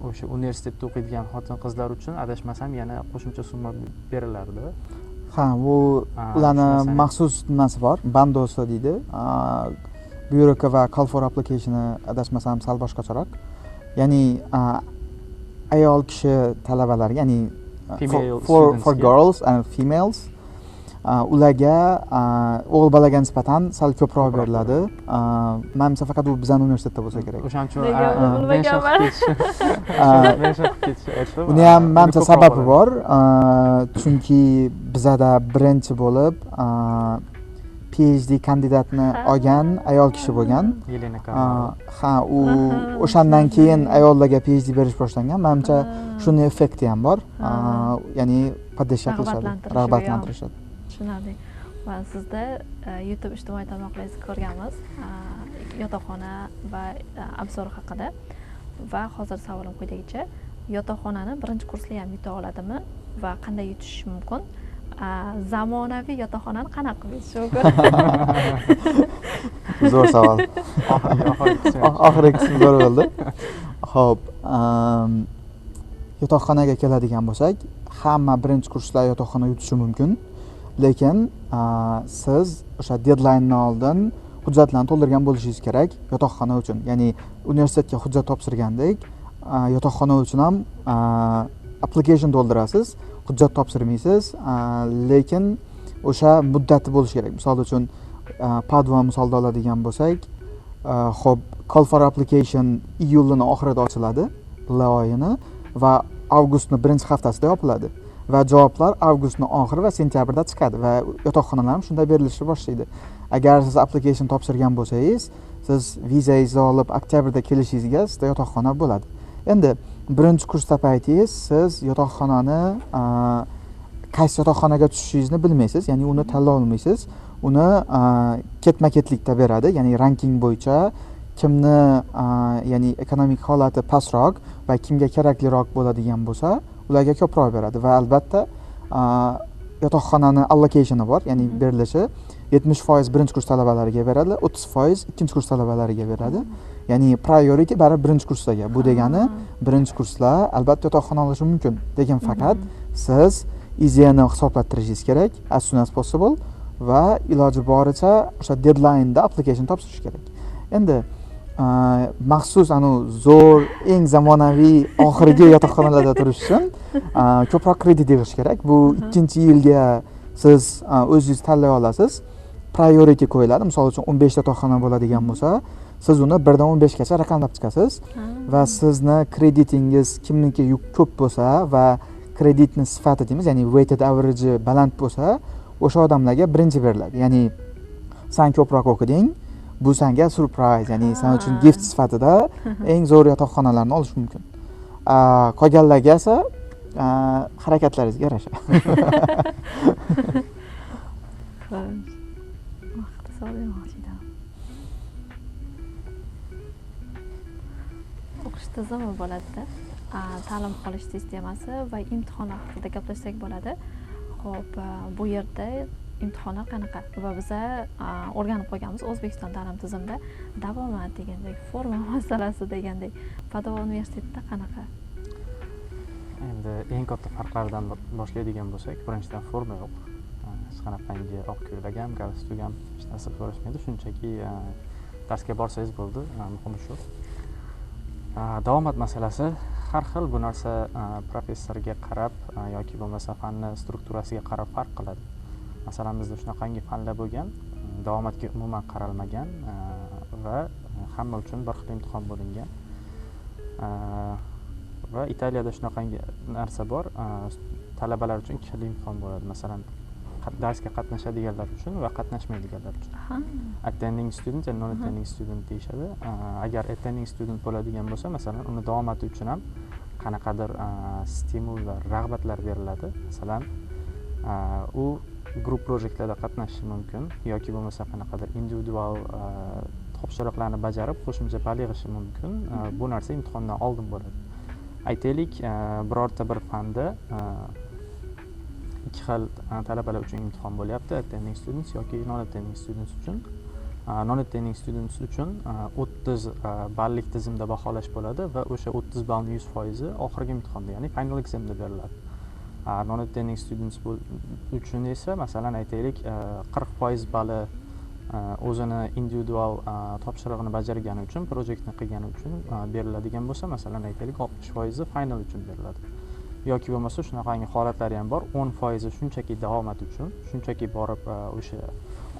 o'sha universitetda o'qiydigan xotin qizlar uchun, adashmasam, yana qo'shimcha summa berilardi. Ha, bu ularni shu narsani- maxsus nimasi bor, bandosi deydi. Byuroka va call for applicationi adashmasam sal boshqacharoq, ya'ni ayol kishi talabalarga, ya'ni Female for studentsga. girls and females, ularga o'g'il bolaga nisbatan sal ko'proq Ko'proq. beriladi. Manimcha, faqat u bizani universitetda bo'lsa kerak. O'shaning uchun Nega uni mention bilmaganman? qilib ketish, mention qilib ketish aytdim. Uni ham Uni manimcha ko'proq sababi bo'ladi. bor, chunki bizada birinchi bo'lib PhD kandidatni olgan ayol kishi bo'lgan. Yelena Karnaro. Ha, u o'shandan keyin ayollarga PhD berish boshlangan. Manimcha, shuni effekti ham bor. Ya'ni поддержка qilishadi, rag'batlantirishadi. Tushunarli. Va sizda YouTube ijtimoiy tarmoqlaringizni ko'rganmiz, yotoqxona va обзор haqida. Va hozir savolim quyidagicha: yotoqxonani birinchi kurslar ham yuta oladimi va qanday yutish mumkin? Zamonaviy yotoqxonani qanaqa qilib yutish mumkin? Zo'r savol. Oxirgi qismi zo'r bo'ldi. Ho'p, yotoqxonaga keladigan bo'lsak, hamma birinchi kurslar yotoqxona yutishi mumkin, lekin siz o'sha deadlinedan oldin hujjatlarni to'ldirgan bo'lishingiz kerak yotoqxona uchun. Ya'ni universitetga hujjat topshirgandek, yotoqxona uchun ham application to'ldirasiz, hujjat topshirmaysiz, lekin o'sha muddati bo'lishi kerak. Misol uchun, Padua misolida oladigan bo'lsak, ho'p, call for application iyulni oxirida ochiladi, L oyini, va avgustni birinchi haftasida yopiladi va javoblar avgustni oxiri va sentyabrda chiqadi va yotoqxonalar ham shunda berilishni boshlaydi. Agar siz application topshirgan bo'lsangiz, siz vizangizni olib oktyabrda kelishingizga sizda yotoqxona bo'ladi. Endi birinchi kursda paytingiz siz yotoqxonani, qaysi yotoqxonaga tushishingizni bilmaysiz, ya'ni uni tanlay olmaysiz. Uni ketma ketlikda beradi, ya'ni ranking bo'yicha kimni ya'ni ekonomik holati pastroq va kimga kerakliroq bo'ladigan bo'lsa, ularga ko'proq beradi. Va albatta yotoqxonani allocationi bor, ya'ni berilishi 70% birinchi kurs talabalariga beradi, 30% ikkinchi kurs talabalariga beradi. Ya'ni priority baribir birinchi kurslarga. Bu degani, birinchi kurslar albatta yotoqxona olishi mumkin, lekin faqat siz ISEEni hisoblattirishingiz kerak as soon as possible va iloji boricha o'sha deadline'da application topshirish kerak. Endi maxsus anavi zo'r, eng zamonaviy, oxirgi yotoqxonalarda turish uchun ko'proq kredit yig'ish kerak. Bu ikkinchi yilga siz o'zingiz tanlay olasiz, priority qo'yiladi. Misol uchun, 15 ta yotoqxona bo'ladigan bo'lsa, siz uni 1dan 15gacha raqamlab chiqasiz va sizni kreditingiz kimniki ko'p bo'lsa va kreditni sifati deymiz, ya'ni weighted average baland bo'lsa, o'sha odamlarga birinchi beriladi. Ya'ni san ko'proq o'qiding, bu sanga surprise, ya'ni san uchun gift sifatida eng zo'r yotoqxonalarni olish mumkin. Qolganlarga esa harakatlaringizga yarasha. Xo'sh. Vaqtda savol bermoqchi edim. O'qish tizimi bo'ladida. Ta'lim olish sistemasi va imtihonlar haqida gaplashsak bo'ladi. Xo'p, bu yerda imtihonlar qanaqa? Va biza o'rganib qolganmiz O'zbekiston ta'lim tizimida davomat degandek, forma masalasi degandek. Padova universitetida qanaqa? Endi eng katta farqlardan boshlaydigan bo'lsak, birinchidan, forma yo'q. Hech qanaqangi oq ko'ylak ham, galstuk ham, hech narsa so'rashmaydi. Shunchaki darsga borsangiz bo'ldi, muhimi shu. Davomat masalasi har xil. Bu narsa professorga qarab yoki bo'lmasa fanni strukturasiga qarab farq qiladi. Masalan, bizda shunaqangi fanlar bo'lgan, davomatga umuman qaralmagan va hamma uchun bir xil imtihon bo'lingan. Va Italiyada shunaqangi narsa bor, talabalar uchun ikki xil imtihon bo'ladi. Masalan, darsga qatnashadiganlar uchun va qatnashmaydiganlar uchun. Attending student and non attending student deyishadi. Agar attending student bo'ladigan bo'lsa, masalan, uni davomati uchun ham qanaqadir stimullar, rag'batlar beriladi. Masalan, u group projectlarda qatnashishi mumkin yoki bo'lmasa qanaqadir individual topshiriqlarni bajarib, qo'shimcha ball yig'ishi mumkin. Bu narsa imtihondan oldin bo'ladi. Aytaylik, birorta bir fanda ikki xil talabalar uchun imtihon bo'lyapti: attending students yoki non attending students uchun. Non attending students uchun 30 ballik tizimda baholash bo'ladi va o'sha 30 ballni 100% oxirgi imtihonda, ya'ni final examda beriladi. Non attending students uchun esa, masalan, aytaylik, 40% balli o'zini individual topshirig'ini bajargani uchun, projektni qilgani uchun beriladigan bo'lsa, masalan, aytaylik, 60% final uchun beriladi. Yoki bo'lmasa shunaqangi holatlari ham bor, 10% shunchaki davomat uchun, shunchaki borib o'sha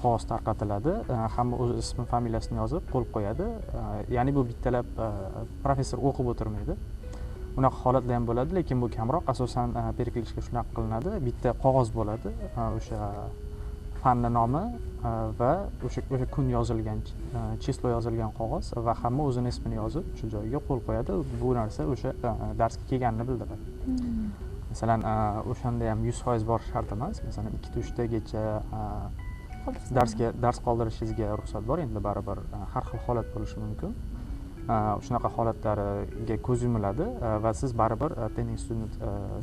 qog'oz tarqatiladi, hamma o'z ismi, familiyasini yozib qo'l qo'yadi. Ya'ni bu bittalab professor o'qib o'tirmaydi. Unaqa holatlar ham bo'ladi, lekin bu kamroq. Asosan перекличка shunaqa qilinadi: bitta qog'oz bo'ladi, o'sha Fanni nomi va o'sha kun yozilgan, число yozilgan qog'oz va hamma o'zini ismini yozib, shu joyiga qo'l qo'yadi. Bu narsa o'sha darsga kelganini bildiradi. Masalan, o'shanda ham 100% borish shart emas. Masalan, ikkita, uchtagacha darsga dars qoldirishingizga ruxsat bor. Endi baribir har xil holat bo'lishi mumkin. Shunaqa holatlariga ko'z yumiladi va siz baribir attending student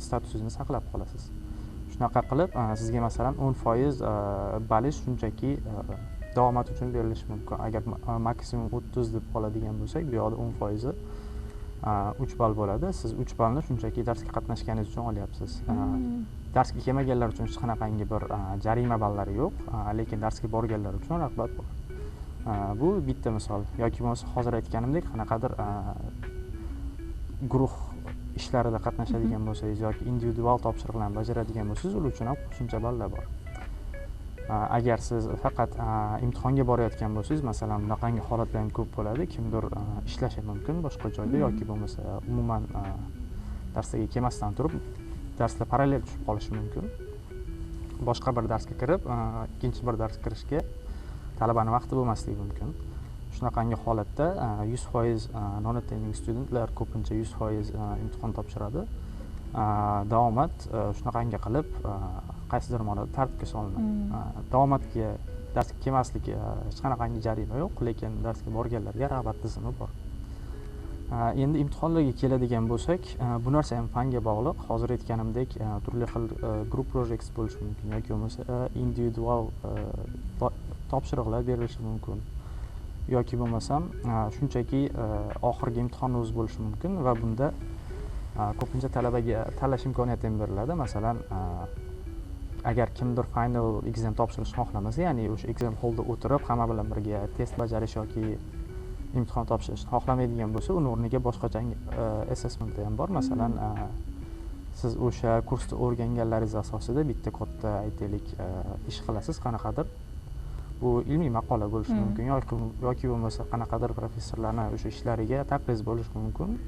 statusingizni saqlab qolasiz. Shunaqa qilib, sizga, masalan, 10% ballingiz shunchaki davomat uchun berilishi mumkin. Agar maksimum 30 deb oladigan bo'lsak, bu yoqda 10%i 3 ball bo'ladi. Siz 3 ballni shunchaki darsga qatnashganingiz uchun olyapsiz. Darsga kelmaganlar uchun hech qanaqangi bir jarima ballari yo'q, lekin darsga borganlar uchun rag'bat bor. Bu bitta misol. Yoki bo'lmasa, hozir aytganimdek, qanaqadir guruh ishlarida qatnashadigan bo'lsangiz yoki individual topshiriqlarni bajaradigan bo'lsangiz, ular uchun ham qo'shimcha ballar bor. Agar siz faqat imtihonga borayotgan bo'lsangiz, masalan, bunaqangi holatlar ham ko'p bo'ladi: kimdir ishlashi mumkin boshqa joyda yoki bo'lmasa umuman darslarga kelmasdan turib, darslar parallel tushib qolishi mumkin. Boshqa bir darsga kirib, ikkinchi bir darsga kirishga talabani vaqti bo'lmasligi mumkin. Shunaqangi holatda 100% non attending studentlar ko'pincha 100% imtihon topshiradi. Davomat shunaqangi qilib qaysidir ma'noda tartibga solinadi. Davomatga, darsga kelmaslik hech qanaqangi jarima yo'q, lekin darsga borganlarga rag'bat tizimi bor. Endi imtihonlarga keladigan bo'lsak, bu narsa ham fanga bog'liq. Hozir aytganimdek, turli xil group projects bo'lishi mumkin yoki bo'lmasa individual topshiriqlar berilishi mumkin yoki bo'lmasam shunchaki oxirgi imtihonni o'zi bo'lishi mumkin va bunda ko'pincha talabaga tanlash imkoniyati ham beriladi. Masalan, agar kimdir final exam topshirishni xohlamasa, ya'ni o'sha exam hallda o'tirib, hamma bilan birga test bajarish yoki imtihon topshirishni xohlamaydigan bo'lsa, uni o'rniga boshqacha assessment ham bor. Masalan, siz o'sha kursda o'rganganlaringiz asosida bitta katta, aytaylik, ish qilasiz qanaqadir. Bu ilmiy maqola bo'lishi mumkin yoki bo'lmasa qanaqadir professorlarni o'sha ishlariga taqriz bo'lishi mumkin.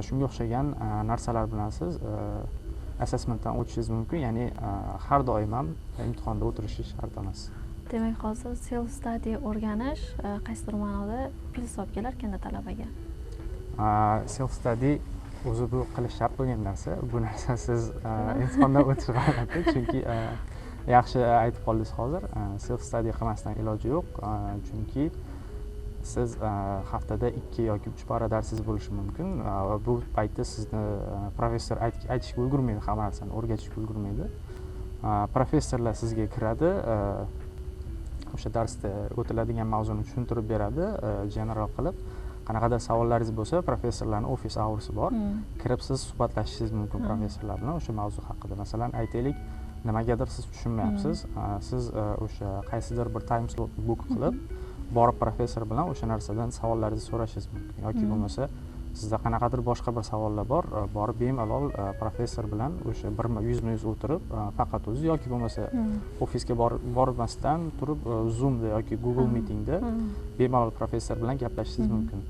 Shunga o'xshagan narsalar bilan siz assessmentdan o'tishingiz mumkin, ya'ni har doim ham imtihonda o'tirishingiz shart emas. Demak, hozir self study o'rganish qaysidir ma'noda plyus olib kelar ekanda talabaga. Self study o'zi bu qilish shart bo'lgan narsa. Bu narsa siz imtihondan o'tish g'alati, chunki yaxshi aytib qoldingiz hozir, self study qilmasdan iloji yo'q, chunki siz haftada ikki yoki uch bora darsingiz bo'lishi mumkin va bu paytda sizni professor aytishga ulgurmaydi, hamma narsani o'rgatishga ulgurmaydi. Professorlar sizga kiradi, o'sha darsda o'tiladigan mavzuni tushuntirib beradi general qilib. Qanaqadir savollaringiz bo'lsa, professorlarni office hoursi bor, kirib siz suhbatlashishingiz mumkin professorlar bilan o'sha mavzu haqida. Masalan, aytaylik, nimagadir siz tushunmayapsiz, siz o'sha qaysidir bir time slot book qilib, borib professor bilan o'sha narsadan savollaringizni so'rashingiz mumkin yoki bo'lmasa sizda qanaqadir boshqa bir savollar bor, borib bemalol professor bilan o'sha bir yuzma yuz o'tirib, faqat o'zi yoki bo'lmasa ofisga bormasdan turib, Zoomda yoki Google Meetingda bemalol professor bilan gaplashishingiz mumkin.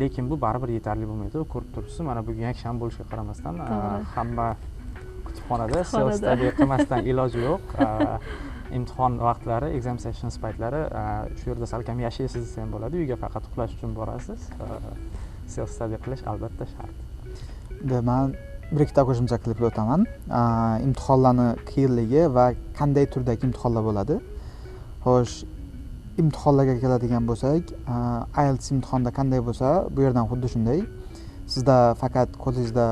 Lekin bu baribir yetarli bo'lmaydi. Ko'rib turibsiz, mana bugun yakshanba bo'lishiga qaramasdan, hamma kutubxonada. Self study qilmasdan iloji yo'q. Imtihon vaqtlari, exam sessions paytlari shu yerda salkam yashaysiz desa ham bo'ladi, uyga faqat uxlash uchun borasiz. Self study qilish albatta shart. Man bir ikkita qo'shimcha qilib o'taman. Imtihonlarni qiyinligi va qanday turdagi imtihonlar bo'ladi. Xo'sh, imtihonlarga keladigan bo'lsak, IELTS imtihonda qanday bo'lsa, bu yerdan xuddi shunday. Sizda faqat qo'lingizda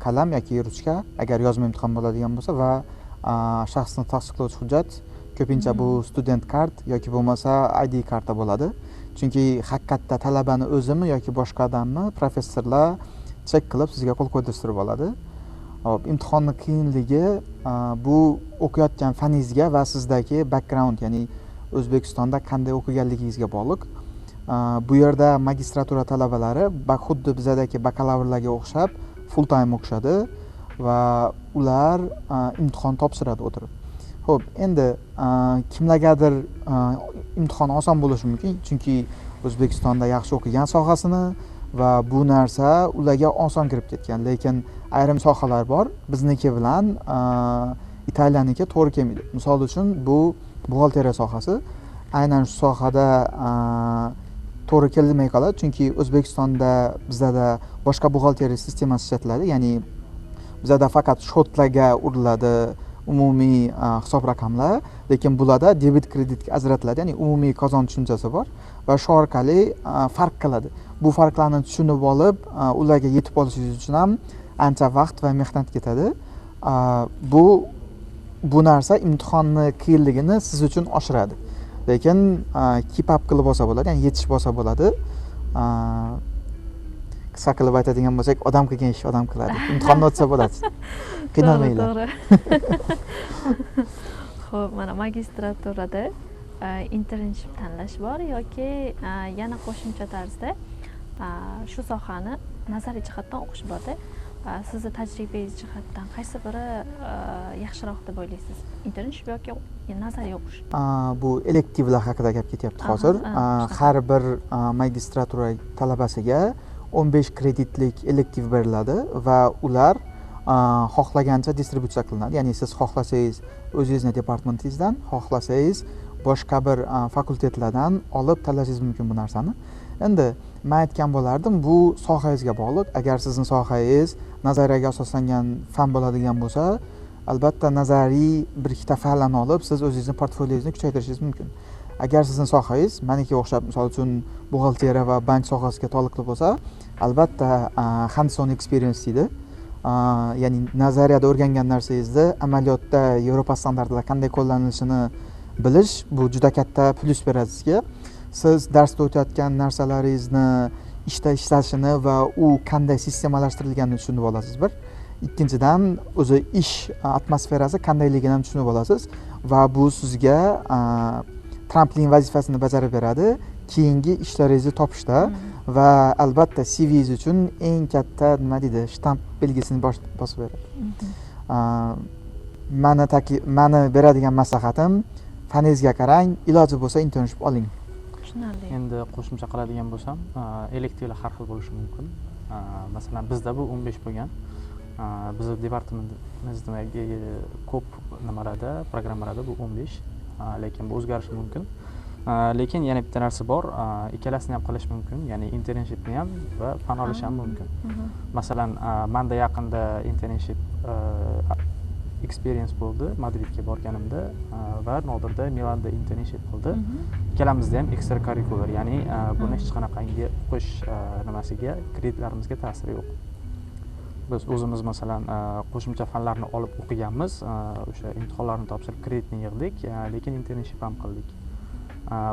qalam yoki ruchka, agar yozma imtihon bo'ladigan bo'lsa, va shaxsni tasdiqlovchi hujjat, ko'pincha bu student card yoki bo'lmasa ID karta bo'ladi, chunki haqiqatda talabani o'zimi yoki boshqa odammi, professorlar chek qilib, sizga qo'l qo'ydirtirib oladi. Hop, imtihonni qiyinligi bu o'qiyotgan faningizga va sizdagi background, ya'ni O'zbekistonda qanday o'qiganligingizga bog'liq. Bu yerda magistratura talabalari xuddi bizadagi bakalavrlarga o'xshab full time o'qishadi va ular imtihon topshiradi o'tirib. Ho'p, endi kimlargadir imtihon oson bo'lishi mumkin, chunki O'zbekistonda yaxshi o'qigan sohasini va bu narsa ularga oson kirib ketgan. Lekin ayrim sohalar bor, bizniki bilan Italiyaniki to'g'ri kelmaydi. Misol uchun, bu buxgalteriya sohasi, aynan shu sohada to'g'ri kelmay qoladi, chunki O'zbekistonda bizada boshqa buxgalteriya sistemasi ishlatiladi, ya'ni bizada faqat счёт larga uriladi umumiy hisob raqamlar, lekin bularda debit, kreditga ajratiladi, ya'ni umumiy qozon tushunchasi bor va shu orqali farq qiladi. Bu farqlarni tushunib olib, ularga yetib olishingiz uchun ham ancha vaqt va mehnat ketadi. Bu narsa imtihonni qiyinligini siz uchun oshiradi, lekin keep up qilib olsa bo'ladi, ya'ni yetishib olsa bo'ladi. Qisqa qilib aytadigan bo'lsak, odam qilgan ishni odam qiladi, imtihonni o'tsa bo'ladi, qiynalmanglar. To'g'ri. Ho'p, mana magistraturada internship tanlash bor yoki yana qo'shimcha tarzda shu sohani nazariy jihatdan o'qish borda. Sizni tajribangiz jihatdan qaysi biri yaxshiroq deb o'ylaysiz, internship yoki nazariy o'qish? Bu elektivlar haqida gap ketyapti hozir. Shunaqa. Har bir magistratura talabasiga 15 kreditlik elektiv beriladi va ular xohlagancha distributsiya qilinadi, ya'ni siz xohlasangiz o'zingizni departamentingizdan, xohlasangiz boshqa bir fakultetlardan olib tanlashingiz mumkin bu narsani. Endi man aytgan bo'lardim, bu sohangizga bog'liq. Agar sizni sohangiz nazariyaga asoslangan fan bo'ladigan bo'lsa, albatta nazariy bir ikkita fanlarni olib, siz o'zingizni portfoliongizni kuchaytirishingiz mumkin. Agar sizni sohangiz manikiga o'xshab, misol uchun, buxgalteriya va bank sohasiga taalluqli bo'lsa, albatta hands on experience deydi, ya'ni nazariyada o'rgangan narsangizni amaliyotda Yevropa standartida qanday qo'llanilishini bilish, bu juda katta plyus beradi sizga. Siz darsda o'tayotgan narsalaringizni ishda ishlashini va u qanday sistemalashtirilganini tushunib olasiz bir. Ikkinchidan, o'zi ish atmosferasi qandayligini ham tushunib olasiz va bu sizga tramplin vazifasini bajarib beradi keyingi ishlaringizni topishda va albatta CVingiz uchun eng katta, nima deydi, shtamp belgisini bosib beradi. Mani beradigan maslahatim: faningizga qarang, iloji bo'lsa internship oling. Tushunarli. Endi qo'shimcha qiladigan bo'lsam, elektivlar har xil bo'lishi mumkin. Masalan, bizda bu 15 bo'lgan. Bizni departamentimizdagi ko'p nimalarda, programmalarda bu 15, lekin bu o'zgarishi mumkin. Lekin yana bitta narsa bor, ikkalasini ham qilish mumkin, ya'ni internshipni ham va fan olish ham mumkin. Masalan, manda yaqinda internship experience bo'ldi Madridga borganimda va Nodirda Milanda internship qildi. Ikkalamizda ham extracurricular, ya'ni buni hech qanaqangi o'qish nimasiga, kreditlarimizga ta'siri yo'q. Biz o'zimiz, masalan, qo'shimcha fanlarni olib o'qiganmiz, o'sha imtihonlarni topshirib, kreditni yig'dik, lekin internship ham qildik.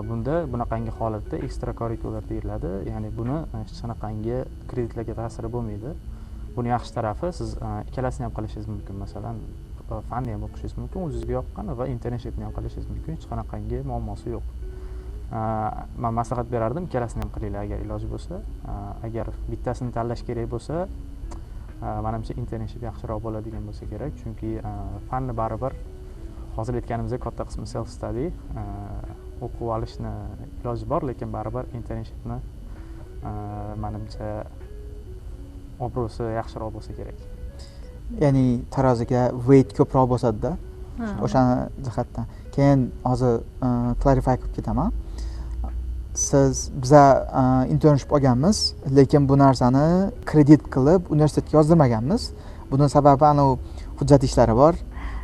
Bunda bunaqangi holatda extracurricular deyiladi, ya'ni buni hech qanaqangi kreditlarga ta'siri bo'lmaydi. Buni yaxshi tarafi, siz ikkalasini ham qilishingiz mumkin. Masalan, fanni ham o'qishingiz mumkin o'zingizga yoqqan va internshipni ham qilishingiz mumkin, hech qanaqangi muammosi yo'q. Man maslahat berardim, ikkalasini ham qilinglar agar iloji bo'lsa. Agar bittasini tanlash kerak bo'lsa, manimcha internship yaxshiroq bo'ladigan bo'lsa kerak, chunki fanni baribir, hozir aytganimizdek, katta qismi self study, o'qib olishni iloji bor, lekin baribir internshipni, manimcha, obro'si yaxshiroq bo'lsa kerak. Ya'ni taroziga weight ko'proq bosadida o'shani jihatdan. Keyin hozir clarify qilib ketaman. Siz, biza internship olganmiz, lekin bu narsani kredit qilib universitetga yozdirmaganmiz. Buni sababi anavi hujjat ishlari bor,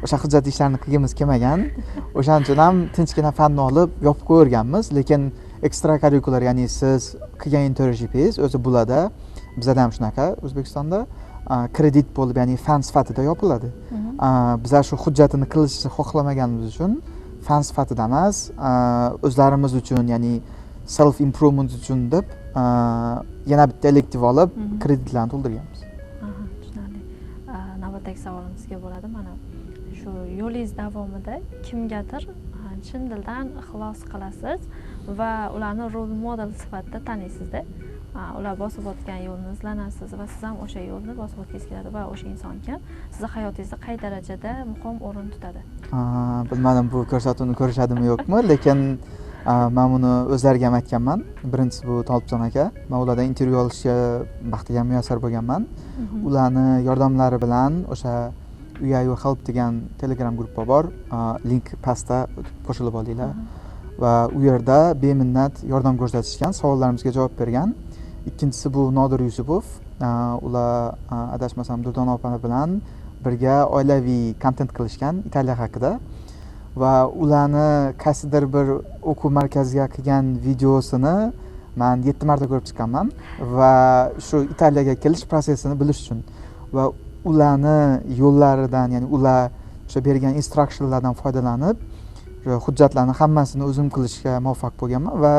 o'sha hujjat ishlarini qilgimiz kelmagan. O'shaning uchun ham tinchgina fanni olib yopib qo'yaverganmiz. Lekin extracurricular, ya'ni siz qilgan internshipingiz o'zi bularda, bizada ham shunaqa O'zbekistonda, kredit bo'lib, ya'ni fan sifatida yopiladi. Bizlar shu hujjatini qilishni xohlamaganimiz uchun fan sifatida emas, o'zlarimiz uchun, ya'ni self improvement uchun deb yana bitta elektiv olib, kreditlarni to'ldirganmiz. Aha, tushunarli. Navbatdagi savolimizga bo'ladi. Mana shu yo'lingiz davomida kimgadir chin dildan ixlos qilasiz va ularni role model sifatida taniysizda. Ular bosib o'tgan yo'lni izlanasiz va siz ham o'sha yo'lni bosib o'tgingiz keladi va o'sha inson kim, sizni hayotingizda qay darajada muhim o'rin tutadi? Bilmadim, bu ko'rsatuvni ko'rishadimi, yo'qmi, lekin man buni o'zlariga ham aytganman. Birinchisi bu Tolibjon aka. Man ulardan intervyu olishga baxtiga muyassar bo'lganman. Ularni yordamlari bilan o'sha UIU Help degan Telegram gruppa bor. Link pastda, qo'shilib olinglar. Va u yerda beminnat yordam ko'rsatishgan, savollarimizga javob bergan. Ikkinchisi bu Nodir Yusupov. Ular, adashmasam, Durdona opa bilan birga oilaviy kontent qilishgan Italiya haqida va ularni qaysidir bir o'quv markaziga qilgan videosini man 7 marta ko'rib chiqqanman va shu Italiyaga kelish prosesini bilish uchun va ularni yo'llaridan, ya'ni ular o'sha bergan instructionlardan foydalanib, o'sha hujjatlarni hammasini o'zim qilishga muvaffaq bo'lganman va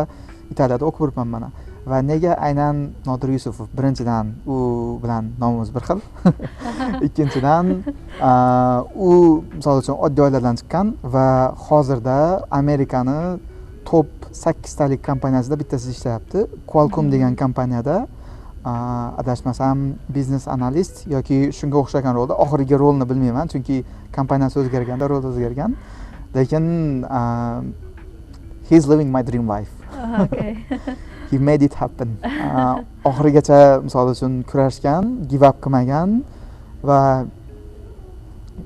Italiyada o'qib yuribman mana. Va nega aynan Nodir Yusupov? Birinchidan, u bilan nomimiz bir xil. Ikkinchidan, u, misol uchun, oddiy oiladan chiqqan va hozirda Amerikani top sakkiztalik kompaniyasida bittasida ishlayapti, Qualcomm degan kompaniyada, adashmasam, biznes analist yoki shunga o'xshagan rolda. Oxirgi rolni bilmayman, chunki kompaniyasi o'zgarganda rol o'zgargan, lekin he's living my dream life. He made it happen. Oxirigacha, misol uchun, kurashgan, give up qilmagan va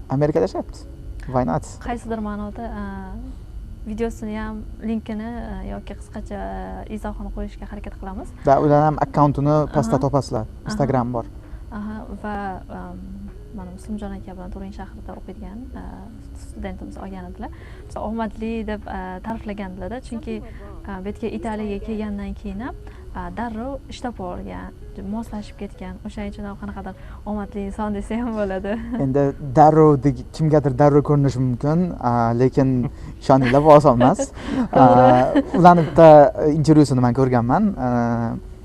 Amerikada yashayapti. Why not? Qaysidir ma'noda videosini ham linkini yoki qisqacha izohini qo'yishga harakat qilamiz. Va ularni ham akkauntini pastda topasizlar, Instagram bor. Aha, va mana Muslimjon aka bilan Turin shahrida o'qiydigan studentimiz olgan edilar. Omadli deb ta'riflagandilarda, chunki bu yerga, Italiyaga kelgandan keyin ham darrov ish topib olgan, moslashib ketgan. O'shaning uchun ham qanaqadir omadli inson desa ham bo'ladi. Endi darrov, kimgadir darrov ko'rinishi mumkin, lekin ishoninglar, bu oson emas. Ularni bitta intervyusini man ko'rganman.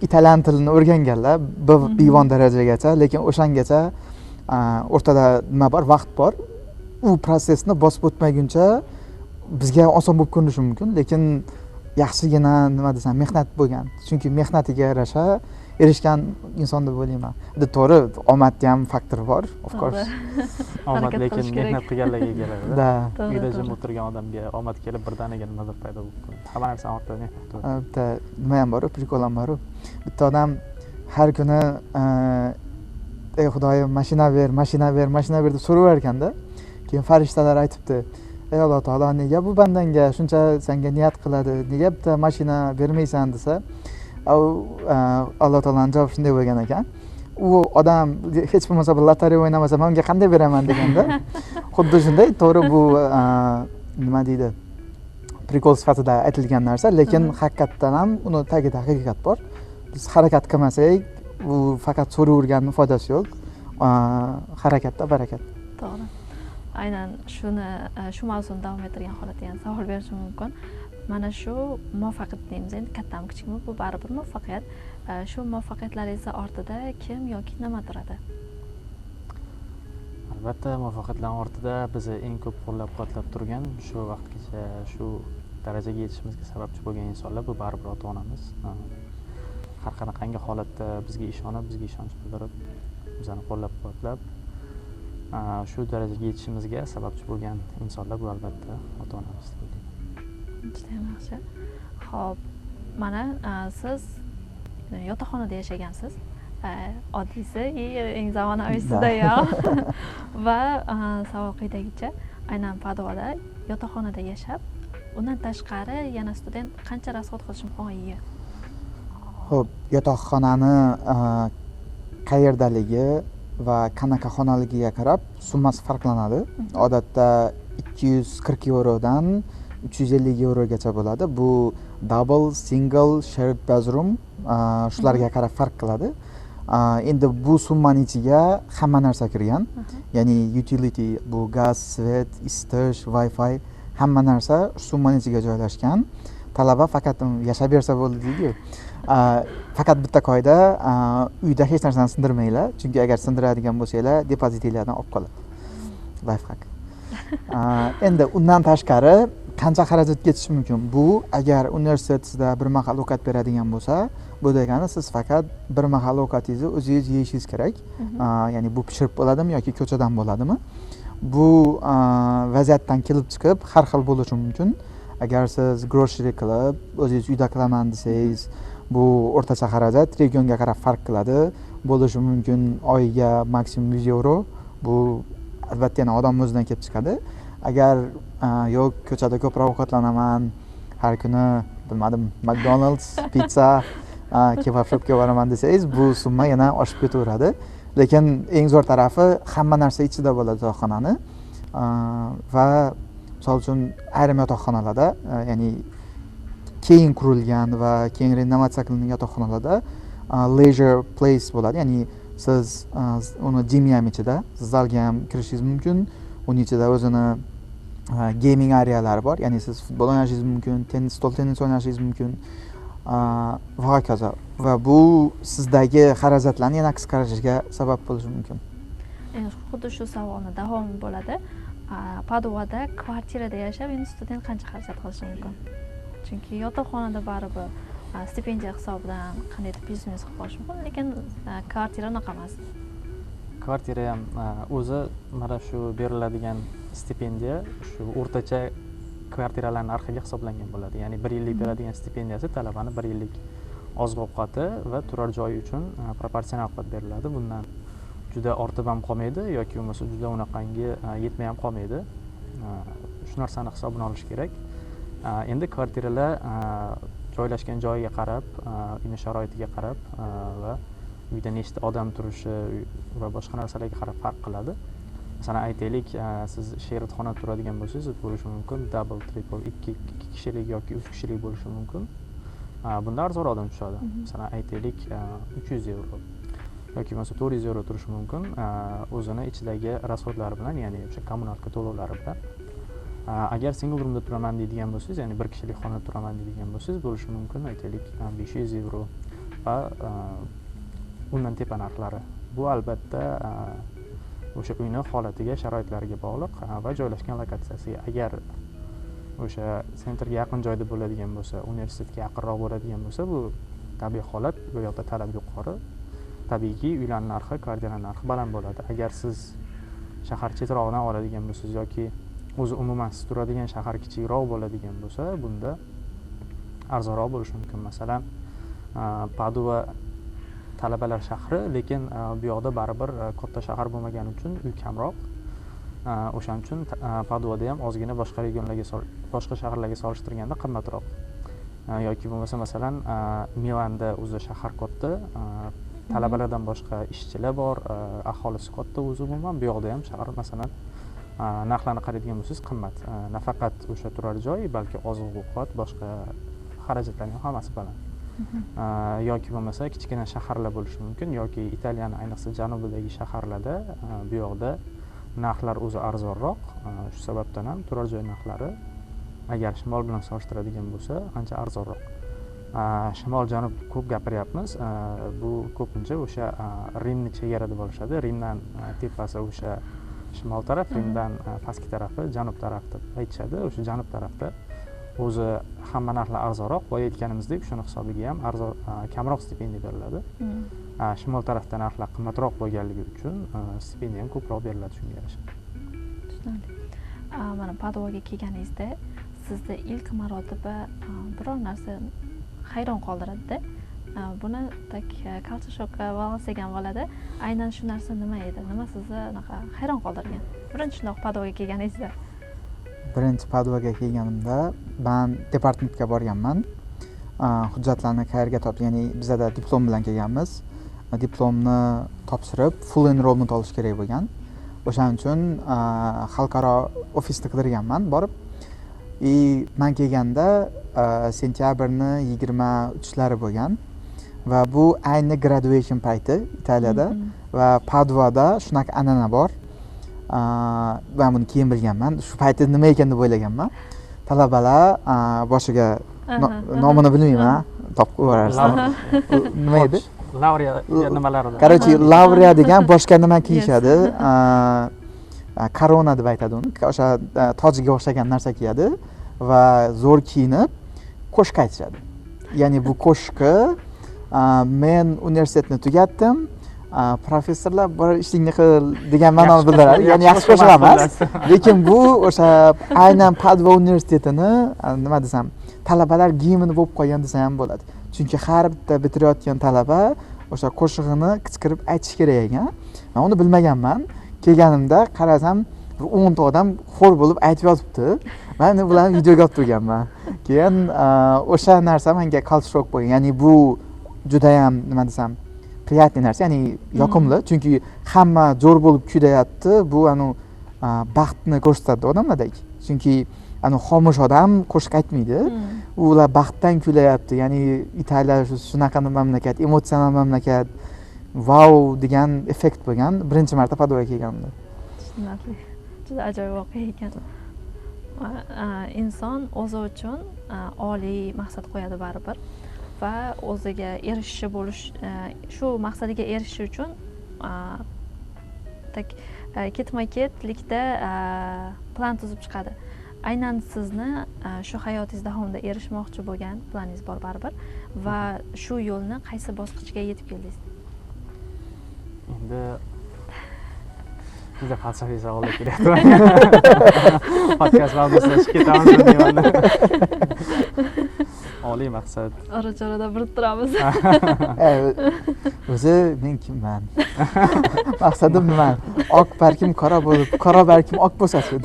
Italyan tilini o'rganganlar B1 darajagacha, lekin o'shangacha o'rtada nima bor, vaqt bor, u prosesni bosib o'tmaguncha bizga oson bo'lib ko'rinishi mumkin, lekin yaxshigina, nima desam, mehnat bo'lgan, chunki mehnatiga yarasha erishgan inson deb o'ylayman. Endi to'g'ri, omadni ham faktori bor, of course. Omad Harakat lekin qilish kerak. mehnat qilganlarga keladi. Да. Uyda jim o'tirgan odamga omad kelib, birdaniga nimadir paydo bo'lib qoladi. Hamma narsani ortida mehnat turadi. Bitta nima ham boru, прикол ham boru. Bitta odam har kuni "Ey Xudoyim, mashina ber, mashina ber, mashina ber" deb so'raver ekanda. Keyin farishtalar aytibdi: "Ey Alloh taolo, nega bu bandangga shuncha sanga niyat qiladi, nega bitta mashina bermaysan?" desa, u Alloh taoloni javobi shunday bo'lgan ekan: "U odam hech bo'lmasa bir lotereya o'ynamasa, man unga qanday beraman?" deganda. Xuddi shunday. To'g'ri, bu nima deydi, прикол sifatida aytilgan narsa, lekin haqiqatdan ham uni tagida haqiqat bor. Biz harakat qilmasak, u faqat so'raverganni foydasi yo'q. Harakatda barakat. To'g'ri, aynan shuni, shu mavzuni davom ettirgan holatda yana savol berishim mumkin. Mana shu muvaffaqiyat deymiz endi, kattami, kichikmi, bu baribir muvaffaqiyat. Shu muvaffaqiyatlaringizni ortida kim yoki nima turadi? Albatta, muvaffaqiyatlarni ortida bizni eng ko'p qo'llab quvvatlab turgan, shu vaqtgacha shu darajaga yetishimizga sababchi bo'lgan insonlar bu baribir ota onamiz. Har qanaqangi holatda bizga ishonib, bizga ishonch bildirib, bizani qo'llab quvvatlab, shu darajaga yetishimizga sababchi bo'lgan insonlar bu albatta ota onamiz deb o'ylayman. Judayam yaxshi. Ho'p, mana siz yotoqxonada yashagansiz, oddiysi и eng zamonaviysida ham. Va savol quyidagicha: aynan Padovada yotoqxonada yashab, undan tashqari yana student qancha расход qilishi mumkin oyiga? Ho'p, yotoqxonani qayerdaligi va qanaqa xonaligiga qarab summasi farqlanadi. Odatda 240 yevrodan 350 yevrogacha bo'ladi. Bu double, single, shared bathroom, shularga qarab farq qiladi. Endi bu summani ichiga hamma narsa kirgan, ya'ni utility, bu gaz, свет, isitish, wi-fi, hamma narsa shu summani ichiga joylashgan. Talaba faqat yashab bersa bo'ldi deydiyu. Faqat bitta qoida: uyda hech narsani sindirmanglar, chunki agar sindiradigan bo'lsanglar, depozitinglardan olib qoladi. Лайфхак. Endi undan tashqari qancha xarajat ketishi mumkin? Bu agar universitet sizda bir mahal ovqat beradigan bo'lsa, bu degani siz faqat bir mahal ovqatingizni o'zingiz yeyishingiz kerak. Ya'ni bu pishirib bo'ladimi yoki ko'chadan bo'ladimi, bu vaziyatdan kelib chiqib har xil bo'lishi mumkin. Agar siz grocery qilib, o'zingiz uyda qilaman desangiz, bu o'rtacha xarajat regionga qarab farq qiladi, bo'lishi mumkin oyiga maksimum 100 yevro. Bu Albatta, yana odam o'zidan kelib chiqadi. Agar yo'q, ko'chada ko'proq ovqatlanaman, har kuni, bilmadim, McDonald's, pitsa, kebab shopga boraman desangiz, bu summa yana oshib ketaveradi. Lekin eng zo'r tarafi, hamma narsa ichida bo'ladi yotoqxonani. Va misol uchun, ayrim yotoqxonalarda, ya'ni keyin qurilgan va keyin renovatsiya qilingan yotoqxonalarda leisure place bo'ladi, ya'ni siz uni gymi ham ichida, zalga ham kirishingiz mumkin, uni ichida o'zini gaming arealari bor, ya'ni siz futbol o'ynashingiz mumkin, tennis, stol tennis o'ynashingiz mumkin va hokazo. Va bu sizdagi xarajatlarni yana qisqarishiga sabab bo'lishi mumkin. Endi xuddi shu savolni davomi bo'ladi. Padovada kvartirada yashab endi student qancha xarajat qilishi mumkin? Chunki yotoqxonada baribir stipendiya hisobidan qandaydir плюс-минус qilib qolish mumkin, lekin kvartira unaqa emas. Kvartira ham, o'zi mana shu beriladigan stipendiya shu o'rtacha kvartiralar narxiga hisoblangan bo'ladi, ya'ni bir yillik beradigan stipendiyasi talabani bir yillik oziq ovqati va turar joyi uchun proporsional qilib beriladi. Bundan juda ortib ham qolmaydi yoki bo'lmasa juda unaqangi yetmay ham qolmaydi. Shu narsani hisobini olish kerak. Endi kvartiralar joylashgan joyiga qarab, uyni sharoitiga qarab va uyda nechta odam turishi va boshqa narsalarga qarab farq qiladi. Masalan, aytaylik, siz shared xonada turadigan bo'lsangiz, bo'lishi mumkin double, triple, ikki kishilik yoki uch kishilik bo'lishi mumkin. Bunda arzonroqdan tushadi. Masalan, aytaylik, 300 yevro yoki bo'lmasa 400 yevro turishi mumkin, o'zini ichidagi расход lari bilan, ya'ni o'sha коммуналка to'lovlari bilan. Agar single roomda turaman deydigan bo'lsangiz, ya'ni bir kishilik xonada turaman deydigan bo'lsangiz, bo'lishi mumkin, aytaylik, 500 yevro va undan tepa narxlari. Bu albatta o'sha uyni holatiga, sharoitlariga bog'liq va joylashgan lokatsiyasiga. Agar o'sha центр ga yaqin joyda bo'ladigan bo'lsa, universitetga yaqinroq bo'ladigan bo'lsa, bu tabiiy holat, bu yoqda talab yuqori, tabiiyki, uylarni narxi, kvartira narxi baland bo'ladi. Agar siz shahar chetrog'idan oladigan bo'lsangiz yoki o'zi umuman siz turadigan shahar kichikroq bo'ladigan bo'lsa, bunda arzonroq bo'lishi mumkin. Masalan, Padova talabalar shahri, lekin bu yoqda baribir katta shahar bo'lmagani uchun uy kamroq. O'shaning uchun Padovada ham ozgina boshqa regionlarga, boshqa shaharlarga solishtirganda qimmatroq. Yoki bo'lmasa, masalan, Milanda o'zi shahar katta, talabalardan boshqa ishchilar bor, aholisi katta o'zi umuman. Bu yoqda ham shahar, masalan, narxlarni qaraydigan bo'lsangiz, qimmat. Nafaqat o'sha turar joy, balki oziq ovqat, boshqa xarajatlarning ham hammasi baland. Yoki bo'lmasa kichkina shaharlar bo'lishi mumkin yoki Italiyani ayniqsa janubidagi shaharlarda, bu yoqda narxlar o'zi arzonroq. Shu sababdan ham turar joy narxlari agar shimol bilan solishtiradigan bo'lsa, ancha arzonroq. Shimol, janub ko'p gapiryapmiz. Bu ko'pincha o'sha Rimni chegara deb olishadi. Rimdan tepasi o'sha shimol taraf, Rimdan pastki tarafi janub taraf deb aytishadi. O'sha janub tarafda o'zi hamma narxlar arzonroq, boya aytganimizdek, shuni hisobiga ham arzon, kamroq stipendiya beriladi. Shimol tarafda narxlar qimmatroq bo'lganligi uchun stipendiya ham ko'proq beriladi shunga yarasha. Tushunarli. Mana Padovaga kelganingizda sizni ilk marotaba biror narsa hayron qoldiradida. Buni так culture shockka bog'lasak ham bo'ladi. Aynan shu narsa nima edi? Nima sizni anaqa hayron qoldirgan birinchi shundoq Padovaga kelganingizda? Birinchi Padovaga kelganimda man departamentga borganman. Hujjatlarni qayerga top, ya'ni bizada diplom bilan kelganmiz, diplomni topshirib, full enrollment olish kerak bo'lgan. O'shaning uchun xalqaro ofisni qidirganman borib. И man kelganda sentyabrni 23lari bo'lgan va bu ayni graduation payti Italiyada. Va Padovada shunaqa an'ana bor. Man buni keyin bilganman, shu payti nima ekan deb o'ylaganman. Talabalar boshiga nomini bilmayman, topib yuborarsizlar, nima edi? Laurea nimalarida. Короче, laurea degan boshqa nima kiyishadi, корона deb aytadi uni, o'sha tojga o'xshagan narsa kiyadi va zo'r kiyinib qo'shiq aytishadi. Ya'ni bu qo'shiqi "Men universitetni tugatdim, professorlar, bor ishingni qil" degan ma'noni bildiradi. Ya'ni yaxshi qo'shiq emas, lekin bu o'sha aynan Padova universitetini, nima desam, talabalar gimni bo'lib qolgan desa ham bo'ladi, chunki har bitta bitirayotgan talaba o'sha qo'shig'ini qichqirib aytishi kerak ekan. Man uni bilmaganman. Kelganimda qarasam, bir 10 ta odam xor bo'lib aytib yotibdi. Man ularni videoga olib turganman. Keyin o'sha narsa menga culture shock bo'lgan, ya'ni bu judayam, nima desam, приятный narsa, ya'ni yoqimli, chunki hamma zo'r bo'lib kuylayapti. Bu anavi baxtni ko'rsatadi odamlardagi, chunki anavi xomush odam qo'shiq aytmaydi. Ular baxtdan kuylayapti, ya'ni Italiya shunaqa mamlakat, emotsional mamlakat, vau degan effekt bo'lgan birinchi marta Padovaga kelganimda. Tushunarli, juda ajoyib voqea ekan. Inson o'zi uchun oliy maqsad qo'yadi baribir va o'ziga erishishi bo'lish, shu maqsadiga erishish uchun так ketma ketlikda plan tuzib chiqadi. Aynan sizni shu hayotingiz davomida erishmoqchi bo'lgan planingiz bor baribir va shu yo'lni qaysi bosqichga yetib keldingiz? Endi juda falsafiy savollar kelyapti. Podkast mavzusida chiqib ketamiz deyman. Oliy maqsad. Ora chorada burib turamiz. O'zi men kimman, maqsadim nima? Oq balkim qora bo'lib, qora balkim oq bo'lsa-chi.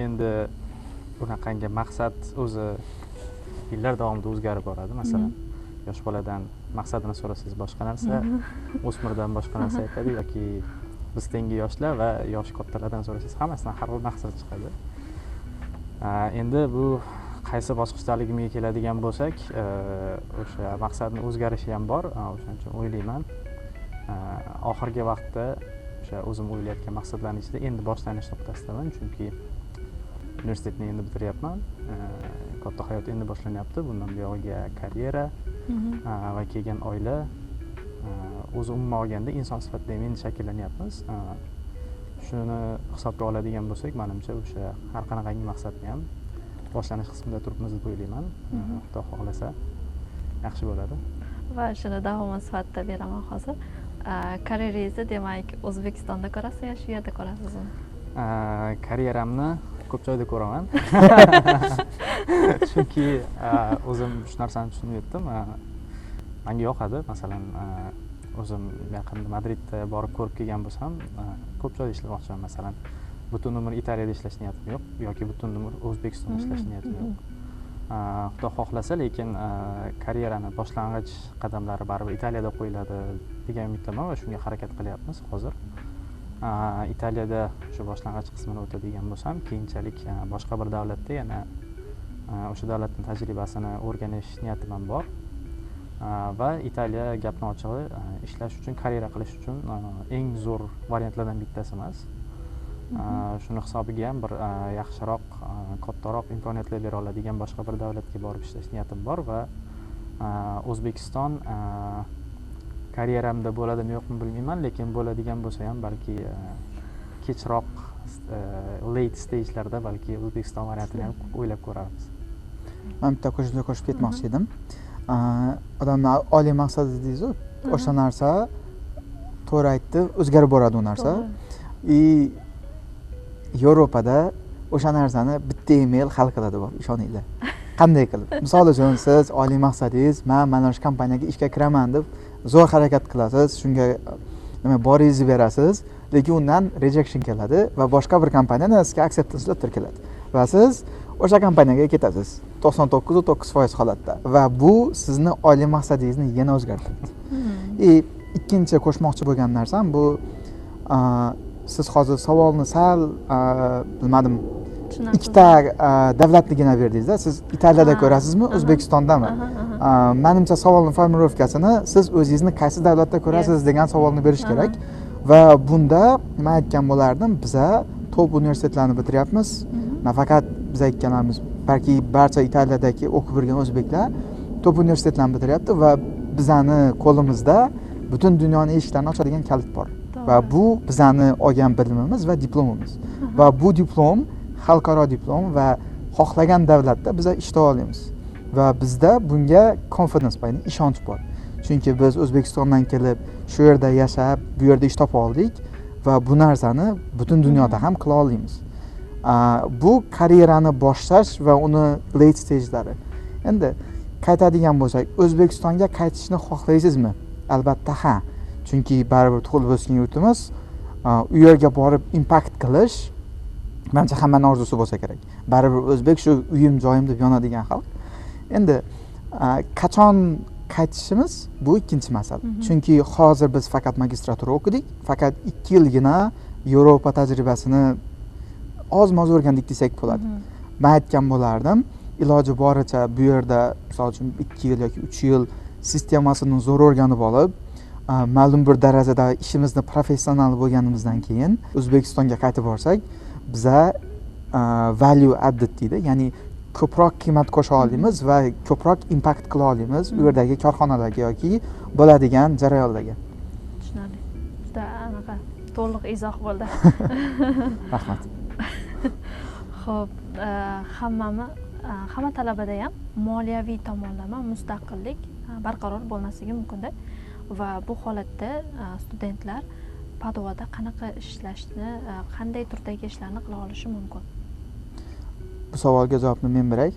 Endi bunaqangi maqsad o'zi yillar davomida o'zgarib boradi. Masalan, yosh boladan maqsadini so'rasangiz, boshqa narsa, o'smirdan boshqa narsa aytadi yoki biz tengi yoshlar va yoshi kattalardan so'rasangiz, hammasidan har xil maqsad chiqadi. Endi bu qaysi bosqichdaligimga keladigan bo'lsak, o'sha maqsadni o'zgarishi ham bor. O'shaning uchun o'ylayman, oxirgi vaqtda o'sha o'zim o'ylayotgan maqsadlarni ichida endi boshlanish nuqtasidaman, chunki universitetni endi bitiryapman, katta hayot endi boshlanyapti. Bundan buyog'iga karyera va keyin oila, o'zi umuman olganda inson sifatida ham endi shakllanyapmiz. Shuni hisobga oladigan bo'lsak, manimcha, o'sha har qanaqangi maqsadni ham boshlanish qismida turibmiz deb o'ylayman. Xudo xohlasa, yaxshi bo'ladi. Va shuni davomi sifatida beraman hozir. Karyerangizni, demak, O'zbekistonda ko'rasiz yo shu yerda ko'rasiz uni? Karyeramni ko'p joyda ko'raman, chunki o'zim shu narsani tushunib yetdim. Manga yoqadi. Masalan, o'zim yaqinda Madridda borib ko'rib kelgan bo'lsam, ko'p joyda ishlamoqchiman. Masalan, butun umr Italiyada ishlash niyatim yo'q yoki butun umr O'zbekistonda ishlash niyatim yo'q. Xudo xohlasa, lekin karyerani boshlang'ich qadamlari baribir Italiyada qo'yiladi degan umiddaman va shunga harakat qilyapmiz hozir. Italiyada shu boshlang'ich qismini o'tadigan bo'lsam, keyinchalik boshqa bir davlatda yana o'sha davlatni tajribasini o'rganish niyatim ham bor. Va Italiya, gapni ochig'i, ishlash uchun, karyera qilish uchun eng zo'r variantlardan bittasi emas. Shuni hisobiga ham bir yaxshiroq, kattaroq imkoniyatlar bera oladigan boshqa bir davlatga borib ishlash niyatim bor va O'zbekiston karyeramda bo'ladimi, yo'qmi, bilmayman, lekin bo'ladigan bo'lsa ham, balki kechroq, late stagelarda balki O'zbekiston variantini ham o'ylab ko'rarmiz. Man bitta qo'shimcha qo'shib ketmoqchi edim. Odamni oliy maqsadi deysizu, o'sha narsa, to'g'ri aytdi, o'zgarib boradi u narsa. И Yevropada o'sha narsani bitta email hal qiladi, bor ishoninglar. Qanday qilib? Misol uchun, siz oliy maqsadingiz man mana shu kompaniyaga ishga kiraman deb zo'r harakat qilasiz, shunga nima boringizni berasiz, lekin undan rejection keladi va boshqa bir kompaniyadan sizga acceptance letter keladi va siz o'sha kompaniyaga ketasiz 99,9% holatda va bu sizni oliy maqsadingizni yana o'zgartiradi. И ikkinchi qo'shmoqchi bo'lgan narsam bu, siz hozir savolni sal, bilmadim, ikkita davlatligini berdingizda. Siz Italiyada ko'rasizmi, O'zbekistondami? Manimcha, savolni формулировка sini siz o'zingizni qaysi davlatda ko'rasiz degan savolni berish kerak. Va bunda nima aytgan bo'lardim: biza top universitetlarni bitiryapmiz, nafaqat biza ikkalamiz, balki barcha Italiyadagi o'qib yurgan o'zbeklar top universitetlarni bitiryapti va bizani qo'limizda butun dunyoni eshiklarini ochadigan kalit bor va bu bizani olgan bilimimiz va diplomimiz. Va bu diplom xalqaro diplom va xohlagan davlatda biza ishlay olamiz va bizda bunga confidence bor, ya'ni ishonch bor, chunki biz O'zbekistondan kelib, shu yerda yashab, bu yerda ish topa oldik va bu narsani butun dunyoda ham qila olamiz. Bu karyerani boshlash va uni late stagelari. Endi qaytadigan bo'lsak, O'zbekistonga qaytishni xohlaysizmi? Albatta ha. Chunki baribir tug'ilib o'sgan yurtimiz, u yerga borib impact qilish manimcha hammani orzusi bo'lsa kerak. Baribir o'zbek shu uyim, joyim deb yonadigan xalq. Endi qachon qaytishimiz, bu ikkinchi masala. Chunki hozir biz faqat magistratura o'qidik, faqat 2 yilgina Yevropa tajribasini oz moz o'rgandik desak bo'ladi. Man aytgan bo'lardim, iloji boricha bu yerda, misol uchun, 2 yil yoki 3 yil sistemasini zo'r o'rganib olib, ma'lum bir darajada ishimizni professional bo'lganimizdan keyin O'zbekistonga qaytib borsak, biza value added deydi, ya'ni ko'proq qiymat qo'sha olamiz va ko'proq impact qila olamiz u yerdagi korxonalarga yoki bo'ladigan jarayonlarga. Tushunarli, juda anaqa to'liq izoh bo'ldi. Rahmat. Ho'p, hamma talabada ham moliyaviy tomonlama mustaqillik barqaror bo'lmasligi mumkinda va bu holatda studentlar Padovada qanaqa ishlashni, qanday turdagi ishlarni qila olishi mumkin? Bu savolga javobni men beray.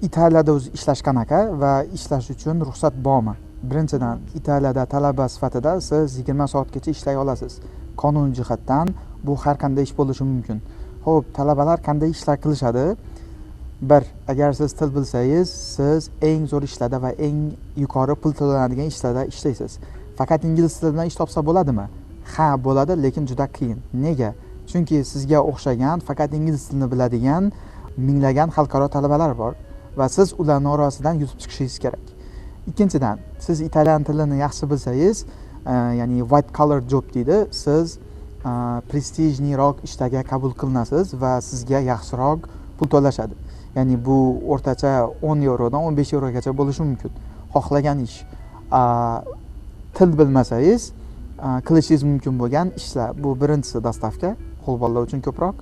Italiyada o'zi ishlash qanaqa va ishlash uchun ruxsat bormi? Birinchidan, Italiyada talaba sifatida siz 20 soatgacha ishlay olasiz. Qonuniy jihatdan bu har qanday ish bo'lishi mumkin. Ho'p, talabalar qanday ishlar qilishadi? Bir, agar siz til bilsangiz, siz eng zo'r ishlarda va eng yuqori pul to'lanadigan ishlarda ishlaysiz. Faqat ingliz tili bilan ish topsa bo'ladimi? Ha, bo'ladi, lekin juda qiyin. Nega? Chunki sizga o'xshagan faqat ingliz tilini biladigan minglagan xalqaro talabalar bor va siz ularni orasidan yutib chiqishingiz kerak. Ikkinchidan, siz italyan tilini yaxshi bilsangiz, ya'ni white collar job deydi, siz престижный roq ishlarga qabul qilinasiz va sizga yaxshiroq pul to'lashadi. Ya'ni bu o'rtacha 10 yevrodan 15 yevrogacha bo'lishi mumkin xohlagan ish. Til bilmasangiz, qilishingiz mumkin bo'lgan ishlar, bu birinchisi доставка, qo'l bolalar uchun ko'proq.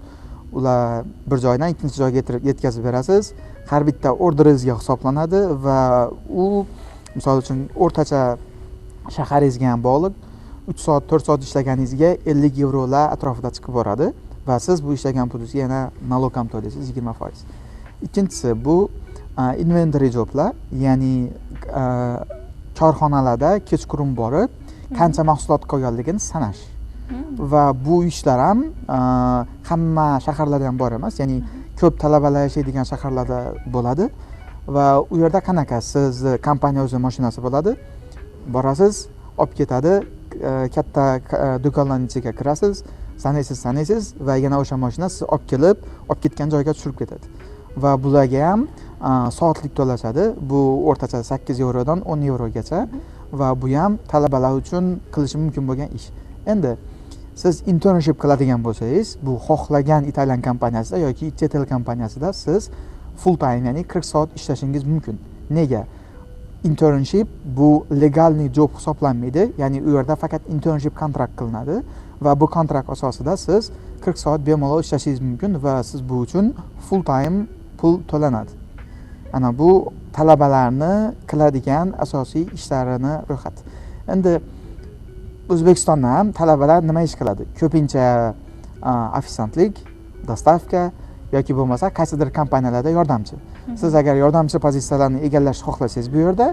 Ular bir joydan ikkinchi joyga yetkazib berasiz, har bitta orderingizga hisoblanadi va u, misol uchun, o'rtacha shaharingizga ham bog'liq, 3 soat, 4 soat ishlaganingizga 50 yevrolar atrofida chiqib boradi va siz bu ishlagan pulingizga yana налог ham to'laysiz, 20%. Ikkinchisi, bu inventory joblar, ya'ni korxonalarda kechqurun borib qancha mahsulot qolganligini sanash. Va bu ishlar ham hamma shaharlarda ham bor emas, ya'ni ko'p talabalar yashaydigan shaharlarda bo'ladi. Va u yerda qanaqa, sizni kompaniya o'zi mashinasi bo'ladi, borasiz, olib ketadi, katta do'konlarni ichiga kirasiz, sanaysiz, sanaysiz va yana o'sha mashina sizni olib kelib, olib ketgan joyga tushirib ketadi. Va bularga ham soatlik to'lashadi, bu o'rtacha 8 yevrodan 10 yevrogacha va bu ham talabalar uchun qilishi mumkin bo'lgan ish. Endi siz internship qiladigan bo'lsangiz, bu xohlagan italyan kompaniyasida yoki chet el kompaniyasida siz full time, ya'ni 40 soat ishlashingiz mumkin. Nega? Internship bu легальный job hisoblanmaydi, ya'ni u yerda faqat internship kontrakt qilinadi va bu kontrakt asosida siz 40 soat bemalol ishlashingiz mumkin va siz bu uchun full time pul to'lanadi. Ana bu talabalarni qiladigan asosiy ishlarini ro'yxati. Endi O'zbekistonda ham talabalar nima ish qiladi? Ko'pincha ofitsiantlik, доставка yoki bo'lmasa qaysidir kompaniyalarda yordamchi. Siz agar yordamchi pozitsiyalarni egallashni xohlasangiz, bu yerda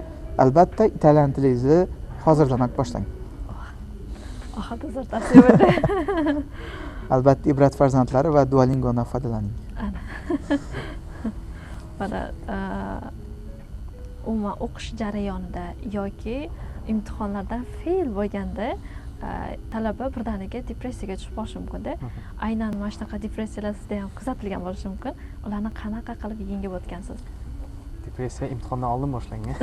albatta italyan tilingizni hozirdanoq boshlang. Ohadi zo'r tavsiya bo'ldi. Albatta, Ibrat farzandlari va Duolingodan foydalaning. Ana, mana, umuman o'qish jarayonida yoki imtihonlardan fail bo'lganda talaba birdaniga depressiyaga tushib qolishi mumkinda. Aynan mana shunaqa depressiyalar sizda ham kuzatilgan bo'lishi mumkin. Ularni qanaqa qilib yengib o'tgansiz? Depressiya imtihondan oldin boshlangan.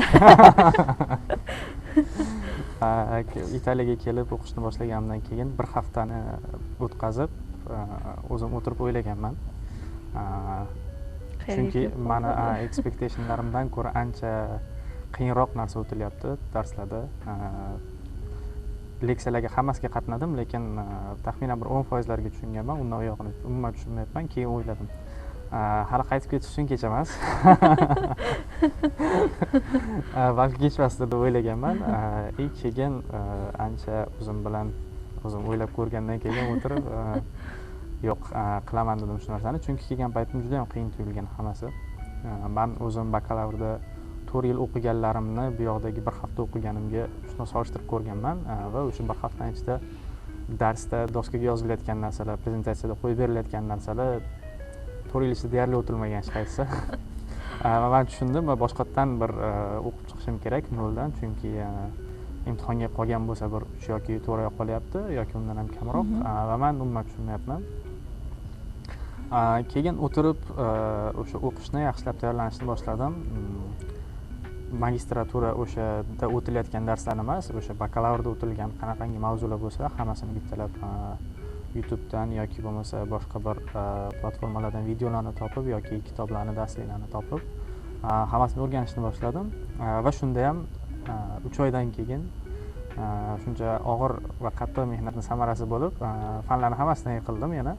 Italiyaga kelib o'qishni boshlaganimdan keyin bir haftani o'tkazib, o'zim o'tirib o'ylaganman. Qayerga Chunki kelib mani qoldim? Expectationlarimdan ko'ra ancha qiyinroq narsa o'tilyapti darslarda. Leksiyalarga hammasiga qatnadim, lekin taxminan bir 10%larga tushunganman, undan u yog'ini umuman tushunmayapman. Keyin o'yladim, hali qaytib ketish uchun kech emas, balki kech emasdir deb o'ylaganman. И keyin ancha o'zim bilan o'zim o'ylab ko'rgandan keyin o'tirib, yo'q, qilaman dedim shu narsani, chunki kelgan paytim juda yam qiyin tuyulgan hammasi. Man o'zim bakalavrda 4 4 yil o'qiganlarimni bu yoqdagi bir hafta o'qiganimga shuni solishtirib ko'rganman va o'sha bir haftani ichida darsda doskaga yozilayotgan narsalar, prezentatsiyada qo'yib berilayotgan narsalar 4 yil ichida deyarli o'tilmagan hech qaysisi. Va man tushundim va boshqatdan bir o'qib chiqishim kerak noldan, chunki imtihonga qolgan bo'lsa bir 3 yoki 4 oy qolyapti yoki undan ham kamroq va man umuman tushunmayapman. Keyin o'tirib o'sha o'qishni, yaxshilab tayyorlanishni boshladim. Magistratura o'shada o'tilayotgan darslar emas, o'sha bakalavrda o'tilgan qanaqangi mavzular bo'lsa, hammasini bittalab YouTubedan yoki bo'lmasa boshqa bir platformalardan videolarni topib yoki kitoblarni, darsliklarni topib, hammasini o'rganishni boshladim. Va shunda ham 3 oydan keyin shuncha og'ir va qattiq mehnatni samarasi bo'lib, fanlarni hammasidan yiqildim yana.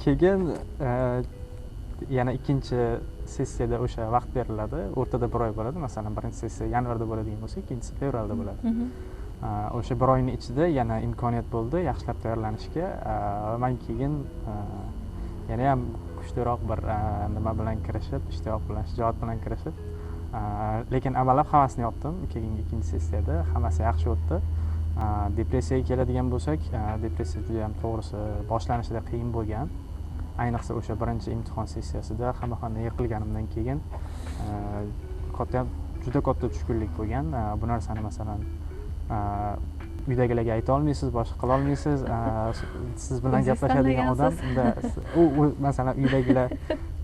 Keyin yana ikkinchi sessiyada o'sha vaqt beriladi, o'rtada bir oy bo'ladi. Masalan, birinchi sessiya yanvarda bo'ladigan bo'lsa, ikkinchisi fevralda bo'ladi. O'sha bir oyni ichida yana imkoniyat bo'ldi yaxshilab tayyorlanishga va man keyin yanayam kuchliroq bir nima bilan kirishib, ishtiyoq bilan, shijoat bilan kirishib, lekin amallab hammasini yopdim. Keyingi ikkinchi sessiyada hammasi yaxshi o'tdi. Depressiyaga keladigan bo'lsak, depressiya judayam, to'g'risi, boshlanishida qiyin bo'lgan, ayniqsa o'sha birinchi imtihon sessiyasida hamma fandan yiqilganimdan keyin katta, juda katta tushkunlik bo'lgan. Bu narsani, masalan, uydagilarga ayta olmaysiz, boshqa qila olmaysiz. Siz bilan O'zingiz gaplashadigan odam tanlagansiz. U masalan, uydagilar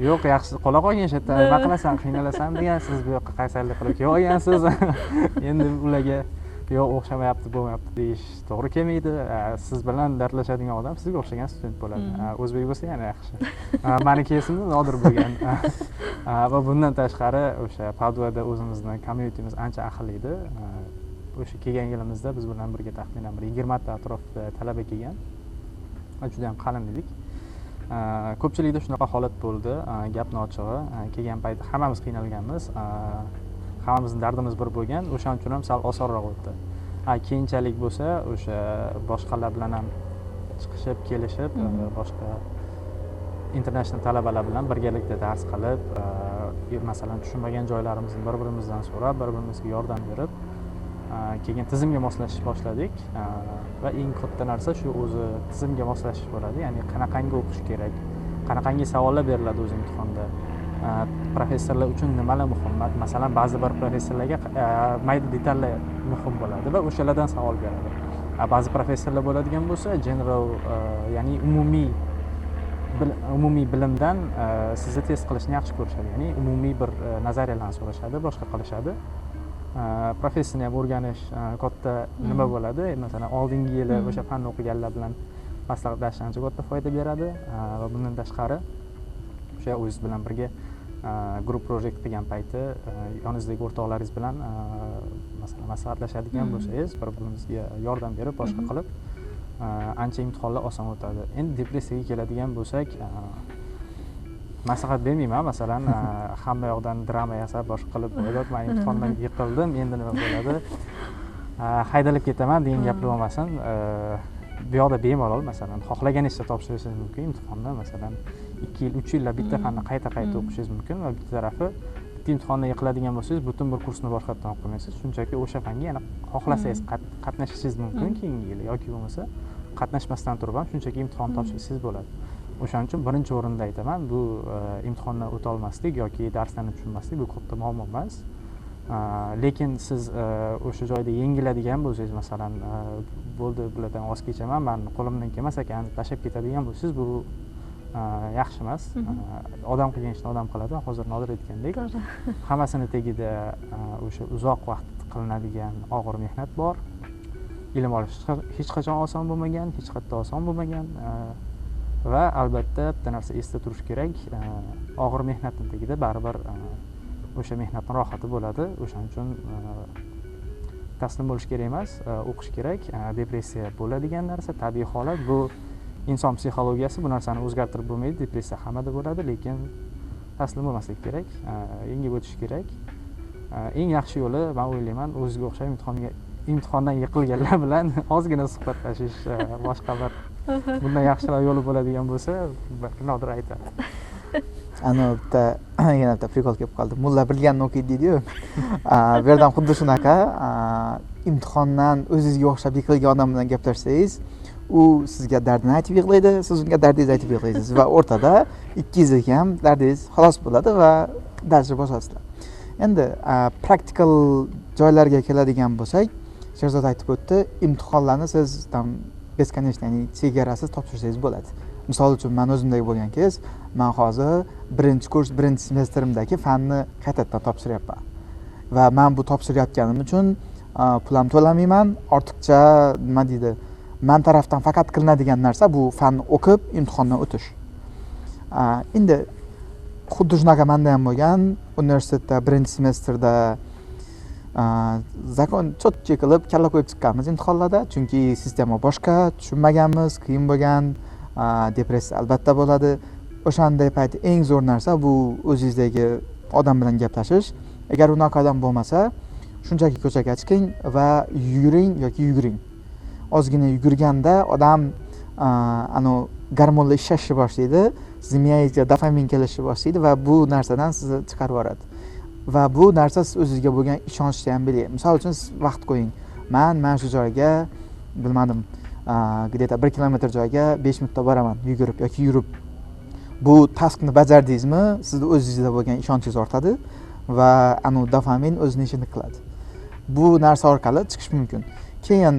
"Yo'q, yaxshi, qola qolgin shu yerda, nima qilasan, qiynalasan" degan, siz bu yoqqa qaysarlik qilib kelib olgansiz. Endi ularga "Yo'q, o'xshamayapti, bo'lmayapti" deyish to'g'ri kelmaydi. Siz bilan dardlashadigan odam sizga o'xshagan student bo'ladi. O'zbek bo'lsa yana yaxshi. Mani keysimda Nodir bo'lgan. Va bundan tashqari o'sha Paduvada o'zimizni communitymiz ancha ahil edi. O'sha kelgan yilimizda biz bilan birga taxminan bir 20 ta atrofida talaba kelgan va juda yam qalin edik. Ko'pchilikda shunaqa holat bo'ldi. Gapni ochig'i, kelgan payti hammamiz qiynalganmiz, hammamizni dardimiz bir bo'lgan, o'shaning uchun ham sal osonroq o'tdi. Keyinchalik bo'lsa o'sha boshqalar bilan ham chiqishib, kelishib, boshqa international talabalar bilan birgalikda dars qilib, masalan, tushunmagan joylarimizni bir birimizdan so'rab, bir birimizga yordam berib, keyin tizimga moslashishni boshladik. Va eng katta narsa shu o'zi tizimga moslashish bo'ladi, ya'ni qanaqangi o'qish kerak, qanaqangi savollar beriladi o'zi imtihonda, professorlar uchun nimalar muhim. Masalan, ba'zi bir professorlarga mayda detallar muhim bo'ladi va o'shalardan savol beradi. Ba'zi professorlar bo'ladigan bo'lsa, general, ya'ni umumiy bilimdan sizni test qilishni yaxshi ko'rishadi, ya'ni umumiy bir nazariyalarni so'rashadi, boshqa qilishadi. Professorni ham o'rganish katta nima bo'ladi. Masalan, oldingi yili o'sha fanni o'qiganlar bilan maslahatlashish ancha katta foyda beradi. Va bundan tashqari o'sha o'zingiz bilan birga group project qilgan payti yoningizdagi o'rtoqlaringiz bilan masalan, maslahatlashadigan bo'lsangiz, bir biringizga yordam berib, boshqa qilib, ancha imtihonlar oson o'tadi. Endi depressiyaga keladigan bo'lsak, maslahat bermayman, masalan, hamma yoqdan drama yasab, boshqa qilib, "Man imtihondan yiqildim, endi nima bo'ladi, haydalib ketaman" degan gaplar bo'lmasin. Bu yoqda bemalol, masalan, xohlaganingizcha topshirishingiz mumkin imtihonni. Masalan, 2 yil, 3 yillab bitta fanni qayta qayta o'qishingiz mumkin va bitta tarafi, bitta imtihonda yiqiladigan bo'lsangiz, butun bir kursni boshqatdan o'qimaysiz, shunchaki o'sha fanga yana xohlasangiz qatnashishingiz mumkin keyingi yili yoki bo'lmasa qatnashmasdan turib ham shunchaki imtihon topshirsangiz bo'ladi. O'shaning uchun birinchi o'rinda aytaman, bu imtihondan o'tolmaslik yoki darslarni tushunmaslik bu katta muammo emas. Lekin siz o'sha joyda yengiladigan bo'lsangiz, masalan, "Bo'ldi, bulardan voz kechaman, mani qo'limdan kelmas ekan" deb tashlab ketadigan bo'lsangiz, bu yaxshi emas. Odam qilgan ishni odam qiladi, hozir Nodir aytgandek. Hammasini tagida o'sha uzoq vaqt qilinadigan og'ir mehnat bor. Ilm olish hech qachon oson bo'lmagan, hech qayerda oson bo'lmagan. Va albatta bitta narsa esda turishi kerak, og'ir mehnatni tagida baribir o'sha mehnatni rohati bo'ladi. O'shaning uchun taslim bo'lish kerak emas, o'qish kerak. Depressiya bo'ladigan narsa, tabiiy holat, bu inson psixologiyasi, bu narsani o'zgartirib bo'lmaydi. Depressiya hammada bo'ladi, lekin taslim bo'lmaslik kerak, yengib o'tish kerak. Eng yaxshi yo'li, man o'ylayman, o'ziga o'xshab imtihondan yiqilganlar bilan ozgina suhbatlashish. Boshqa bir bundan yaxshiroq yo'li bo'ladigan bo'lsa, balki Nodir aytadi. Anavi bitta, yana bitta прикол kelib qoldi, mulla bilganini o'qiydi deydiyu. Bu yerda ham xuddi shunaqa. Imtihondan o'zizga o'xshab yiqilgan odam bilan gaplashsangiz, u sizga dardini aytib yig'laydi, siz unga dardingizni aytib yig'laysiz va o'rtada ikkingizniki ham dardingiz xalos bo'ladi va дальше bosasizlar. Endi practical joylarga keladigan bo'lsak, Sherzod aytib o'tdi, imtihonlarni siz там бесконечно, ya'ni chegarasiz topshirsangiz bo'ladi. Misol uchun, man o'zimdagi bo'lgan кейс, man hozir birinchi kurs birinchi semestrimdagi fanni qaytadan topshiryapman va man bu topshirayotganim uchun pul ham to'lamayman ortiqcha. Nima deydi, man tarafdan faqat qilinadigan narsa bu fanni o'qib, imtihondan o'tish. Endi xuddi shunaqa manda ham bo'lgan. Universitetda birinchi semestrda закон четкий qilib kalla qo'yib chiqqanmiz imtihonlarda, chunki sistema boshqa, tushunmaganmiz, qiyin bo'lgan, depressiya albatta bo'ladi. O'shanday payt eng zo'r narsa bu o'zingizdagi odam bilan gaplashish. Agar unaqa odam bo'lmasa, shunchaki ko'chaga chiqing va yuguring yoki yuguring. Ozgina yugurganda odam anavi gormonlar ishlashni boshlaydi, sizni miyangizga dopamin kelishni boshlaydi va bu narsadan sizni chiqarib yuboradi va bu narsa siz o'zizga bo'lgan ishonchni ham belgilaydi. Misol uchun, siz vaqt qo'ying: man mana shu joyga, bilmadim, где то 1 kilometr joyga 5 minutda boraman yugurib yoki yurib. Bu taskni bajardingizmi, sizni o'zingizda bo'lgan ishonchingiz ortadi va anavi dopamin o'zini ishini qiladi. Bu narsa orqali chiqish mumkin. Keyin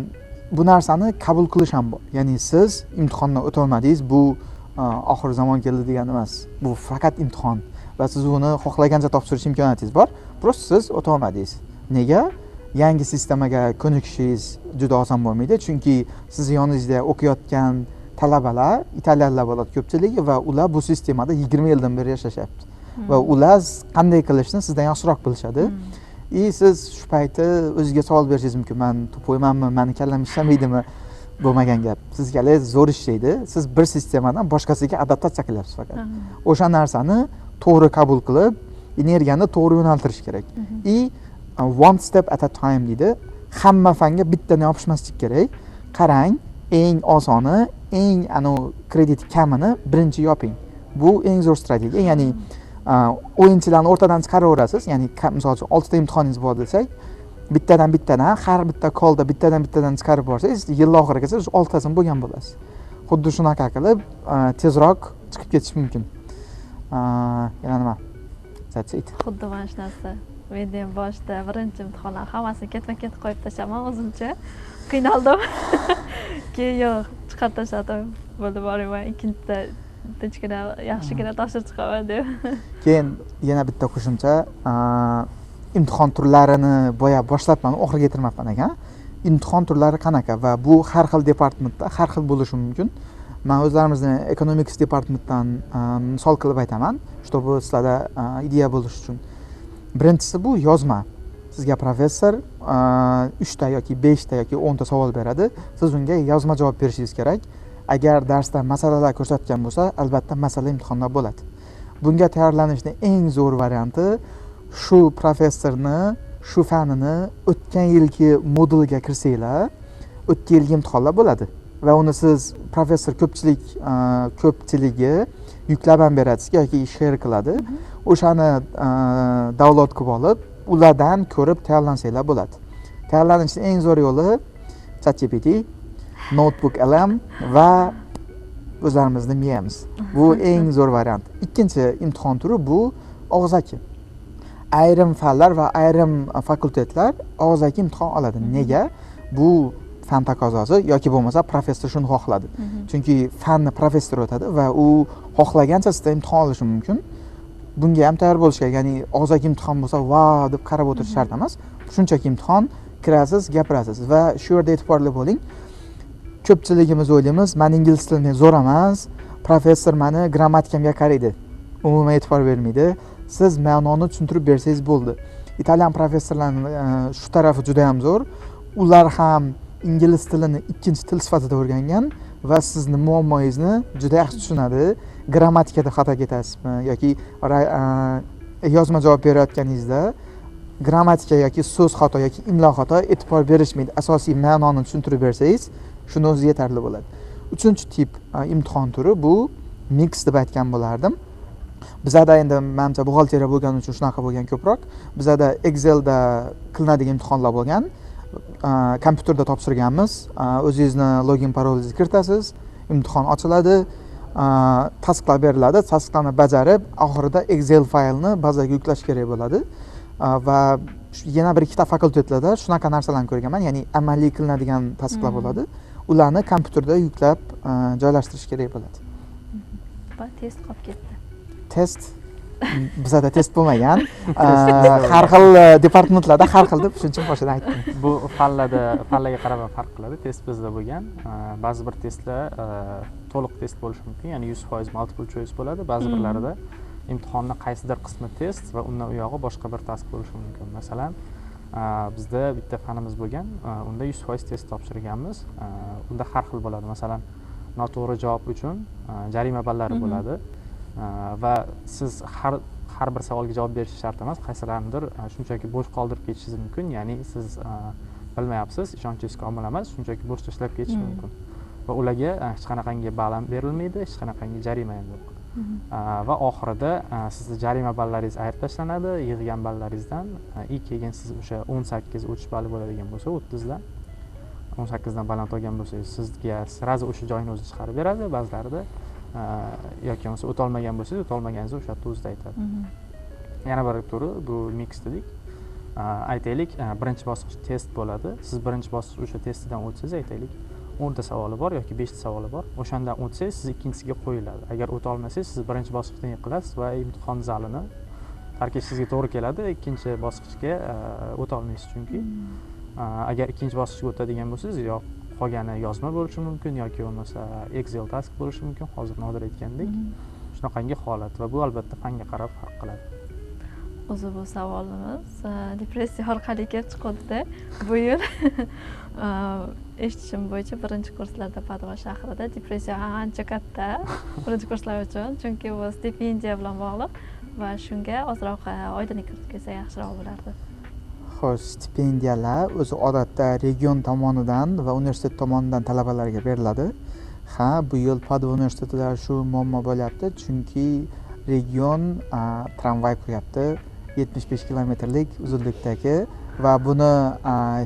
bu narsani qabul qilish ham bor, ya'ni siz imtihondan o'tolmadingiz, bu oxir zamon keldi degani emas. Bu faqat imtihon va siz uni xohlagancha topshirish imkoniyatingiz bor. Просто siz o'tolmadingiz. Nega? Yangi sistemaga ko'nikishingiz juda oson bo'lmaydi, chunki sizni yoningizda o'qiyotgan talabalar italyanlar bo'ladi ko'pchiligi va ular bu sistemada 20 yildan beri yashashyapti va ular qanday qilishni sizdan yaxshiroq bilishadi. И siz shu payti o'zizga savol berishingiz mumkin: man тупой manmi, mani kallam ishlamaydimi? Bo'lmagan gap, siz kallangiz zo'r ishlaydi, siz bir sistemadan boshqasiga adaptatsiya qilyapsiz faqat. O'sha narsani to'g'ri qabul qilib, energiyani to'g'ri yo'naltirish kerak. И one step at a time deydi, hamma fanga bittadan yopishmaslik kerak. Qarang, eng osoni, eng anavi kredit kamini birinchi yoping. Bu eng zo'r strategiya, ya'ni o'yinchilarni o'rtadan chiqaraverasiz. Ya'ni misol uchun, oltita imtihoningiz bor desak, bittadan bittadan, har bitta callda bittadan bittadan chiqarib borsangiz, yil oxirigacha shu oltitasini bo'lgan bo'lasiz. Xuddi shunaqa qilib tezroq chiqib ketish mumkin. Yana nima? That's it. Xuddi mana shu narsa menda ham. Boshida birinchi imtihonlar hammasini ketma ket qo'yib tashlaman, o'zimcha qiynaldim. Keyin yo'q, chiqarib tashladim, bo'ldi, bormayman, ikkinchida tinchgina, yaxshigina topshirib chiqaman deb. Keyin yana bitta qo'shimcha, imtihon turlarini boya boshlabman, oxiriga yetirmabman ekan. Imtihon turlari qanaqa va bu har xil departamentda har xil bo'lishi mumkin. Man o'zlarimizni economics departamentdan misol qilib aytaman, чтобы sizlarda ideya bo'lishi uchun. Birinchisi bu yozma. Sizga professor uchta yoki beshta yoki 10 ta savol beradi, siz unga yozma javob berishingiz kerak. Agar darsda masalalar ko'rsatgan bo'lsa, albatta masala imtihonda bo'ladi. Bunga tayyorlanishni eng zo'r varianti shu professorni shu fanini o'tgan yilgi modulga kirsanglar, o'tgan yilgi imtihonlar bo'ladi va uni siz professor ko'pchiligi yuklab ham beradi sizga yoki share qiladi. O'shani download qilib olib, ulardan ko'rib tayyorlansanglar bo'ladi. Tayyorlanishni eng zo'r yo'li ChatGPT, Notebook LM va o'zlarimizni miyamiz. Bu eng zo'r variant. Ikkinchi imtihon turi bu og'zaki. Ayrim fanlar va ayrim fakultetlar og'zaki imtihon oladi. Nega? Bu fan taqozosi yoki bo'lmasa professor shuni xohladi, chunki fanni professor o'tadi va u xohlagancha sizdan imtihon olishi mumkin. Bunga ham tayyor bo'lish kerak, ya'ni og'zaki imtihon bo'lsa, vau deb qarab o'tirish shart emas. Shunchaki imtihon, kirasiz, gapirasiz va shu yerda e'tiborli bo'ling. Ko'pchiligimiz o'ylaymiz, man ingliz tilini zo'r emas, professor mani grammatikamga qaraydi. Umuman e'tibor bermaydi, siz ma'noni tushuntirib bersangiz bo'ldi. Italyan professorlarni shu tarafi juda yam zo'r, ular ham ingliz tilini ikkinchi til sifatida o'rgangan va sizni muammoyingizni juda yaxshi tushunadi. Grammatikada xato ketasizmi yoki yozma javob berayotganingizda grammatika yoki so'z xato yoki imlo xato, e'tibor berishmaydi. Asosiy ma'noni tushuntirib bersangiz, shuni o'zi yetarli bo'ladi. Uchinchi tip imtihon turi bu mix deb aytgan bo'lardim. Bizada endi, manimcha, buxgalteriya bo'lgani uchun shunaqa bo'lgan ko'proq. Bizada Excelda qilinadigan imtihonlar bo'lgan, kompyuterda topshirganmiz. O'zingizni login, parolingizni kiritasiz, imtihon ochiladi, tasklar beriladi, tasklarni bajarib, oxirida Excel faylni bazaga yuklash kerak bo'ladi. Va yana bir ikkita fakultetlarda shunaqa narsalarni ko'rganman, ya'ni amaliy qilinadigan tasklar bo'ladi, ularni kompyuterda yuklab, joylashtirish kerak bo'ladi. Va test qolib ketdi. Test, bizada test bo'lmagan. Har xil departamentlarda har xil deb, shuning uchun boshidan aytdim. Bu fanlarda, fanlarga qarab ham farq qiladi. Test bizda bo'lgan. Ba'zi bir testlar to'liq test bo'lishi mumkin, ya'ni 100% multiple choice bo'ladi. Ba'zi birlarida imtihonni qaysidir qismi test va undan u yog'i boshqa bir task bo'lishi mumkin. Masalan, bizda bitta fanimiz bo'lgan, unda 100% test topshirganmiz. Unda har xil bo'ladi, masalan, noto'g'ri javob uchun jarima ballari bo'ladi va siz har bir savolga javob berish shart emas, qaysilarnidir shunchaki bo'sh qoldirib ketishingiz mumkin, ya'ni siz bilmayapsiz, ishonchingiz komil emas, shunchaki bo'sh tashlab ketish mumkin va ularga hech qanaqangi ball ham berilmaydi, hech qanaqangi jarima ham yo'q. Va oxirida sizni jarima ballaringiz ayirib tashlanadi yig'gan ballaringizdan и keyin siz o'sha 18 o'tish balli bo'ladigan bo'lsa, 30dan 18dan baland olgan bo'lsangiz, sizga сразу o'sha joyini o'zi chiqarib beradi ba'zilarida, yoki bo'lmasa o'tolmagan bo'lsangiz, o'tolmaganingizni o'sha yerda o'zida aytadi. Yana bir turi bu mix dedik. Aytaylik, birinchi bosqich test bo'ladi. Siz birinchi bosqich o'sha testidan o'tsangiz, aytaylik, 10ta savoli bor yoki beshta savoli bor, o'shandan o'tsangiz, siz ikkinchisiga qo'yiladi. Agar o'ta olmasangiz, siz birinchi bosqichdan yiqilasiz va imtihon zalini tark etishingizga to'g'ri keladi, ikkinchi bosqichga o'ta olmaysiz. Chunki agar ikkinchi bosqichga o'tadigan bo'lsangiz, yo qolgani yozma bo'lishi mumkin yoki bo'lmasa Excel task bo'lishi mumkin, hozir Nodir aytgandek. Shunaqangi holat va bu albatta fanga qarab farq qiladi. O'zi bu savolimiz depressiya orqali kelib chiqyapti. Bu yil eshitishim bo'yicha birinchi kurslarda Padova shahrida depressiya ancha katta birinchi kurslar uchun, chunki bu stipendiya bilan bog'liq va shunga ozroq oydinlik kiritib ketsa yaxshiroq bo'lardi. Xo'sh, stipendiyalar o'zi odatda region tomonidan va universitet tomonidan talabalarga beriladi. Ha, bu yil Padova universitetida shu muammo bo'lyapti, chunki region tramvay quryapti, 75 kilometrlik uzunlikdagi, va buni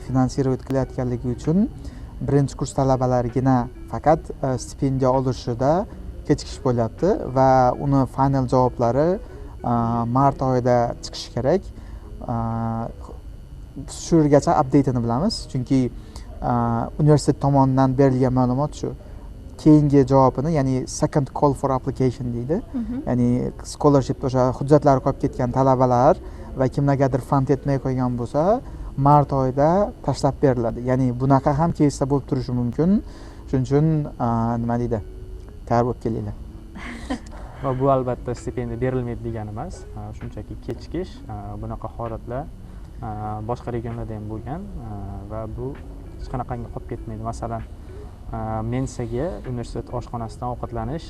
финансировать qilayotganligi uchun birinchi kurs talabalarigina faqat stipendiya olishida kechikish bo'lyapti va uni final javoblari mart oyida chiqishi kerak. Shu yergacha updateini bilamiz, chunki universitet tomonidan berilgan ma'lumot shu. Keyingi javobini, ya'ni second call for application deydi, ya'ni scholarship, o'sha hujjatlari qolib ketgan talabalar va kimlargadir fund yetmay qolgan bo'lsa, mart oyida tashlab beriladi. Ya'ni bunaqa ham keyslar bo'lib turishi mumkin. Shuning uchun, nima deydi, tayyor bo'lib kelinglar. Va bu albatta stipendiya berilmaydi degani emas, shunchaki kechikish. Bunaqa holatlar boshqa regionlarda ham bo'lgan va bu hech qanaqangi qolib ketmaydi. Masalan, mensaga, universitet oshxonasidan ovqatlanish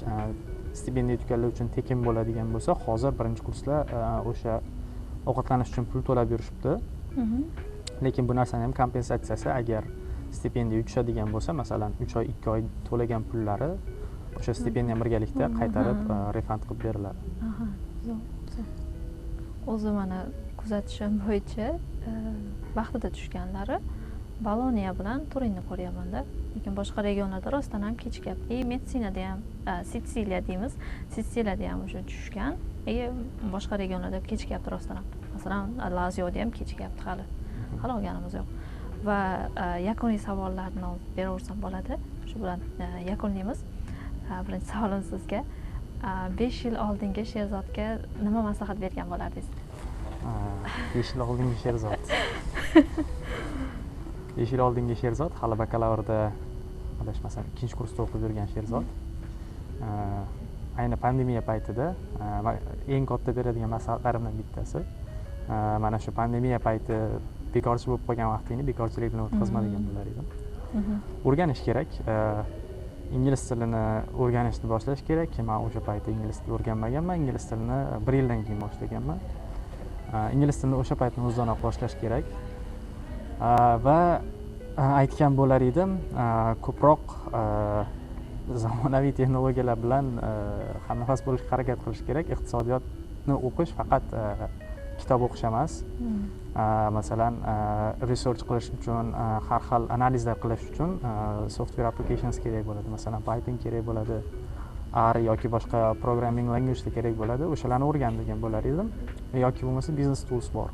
stipendiya yutganlar uchun tekin bo'ladigan bo'lsa, hozir birinchi kurslar o'sha ovqatlanish uchun pul to'lab yurishibdi. Lekin bu narsani ham kompensatsiyasi, agar stipendiya tushadigan bo'lsa, masalan, 3 oy, 2 oy to'lagan pullari o'sha stipendiya birgalikda qaytarib, refund qilib beriladi. Aha, zo'r, zo'r. O'zi mana kuzatishim bo'yicha vaqtida tushganlari Boloniya bilan Turinni ko'ryapmanda, lekin boshqa regionlarda rostdan ham kechikyapti. И Metsinada ham, Sitsiliya deymiz, Sitsiliyada ham o'sha tushgan и boshqa regionlarda kechikyapti rostdan ham. Masalan, Lazioda ham kechikyapti, hali olganimiz yo'q. Va yakuniy savollarni beraversam bo'ladi, shu bilan yakunlaymiz. Birinchi savolim sizga: 5 yil oldingi Sherzodga nima maslahat bergan bo'lardingiz? 5 yil oldingi Sherzod, 5 yil oldingi Sherzod, hali bakalavrda, adashmasam, ikkinchi kursda o'qib yurgan Sherzod, ayni pandemiya paytida eng katta beradigan maslahatlarimdan bittasi mana shu pandemiya payti bekorchi bo'lib qolgan vaqtingni bekorchilik bilan o'tkazma degan bo'lar edim. O'rganish kerak, ingliz tilini o'rganishni boshlash kerak. Man o'sha paytda ingliz tilini o'rganmaganman, ingliz tilini bir yildan keyin boshlaganman. Ingliz tilini o'sha paytni o'zidanoq boshlash kerak. Va aytgan bo'lar edim, ko'proq Zamonaviy texnologiyalar bilan hamnafas bo'lishga harakat qilish kerak. Iqtisodiyotni o'qish faqat kitob o'qish emas. Masalan, research qilish uchun, har xil analizlar qilish uchun software applications kerak bo'ladi. Masalan, Python kerak bo'ladi, R yoki boshqa programming language kerak bo'ladi. O'shalarni o'rgan degan bo'lar edim. Yoki bo'lmasa business tools bor,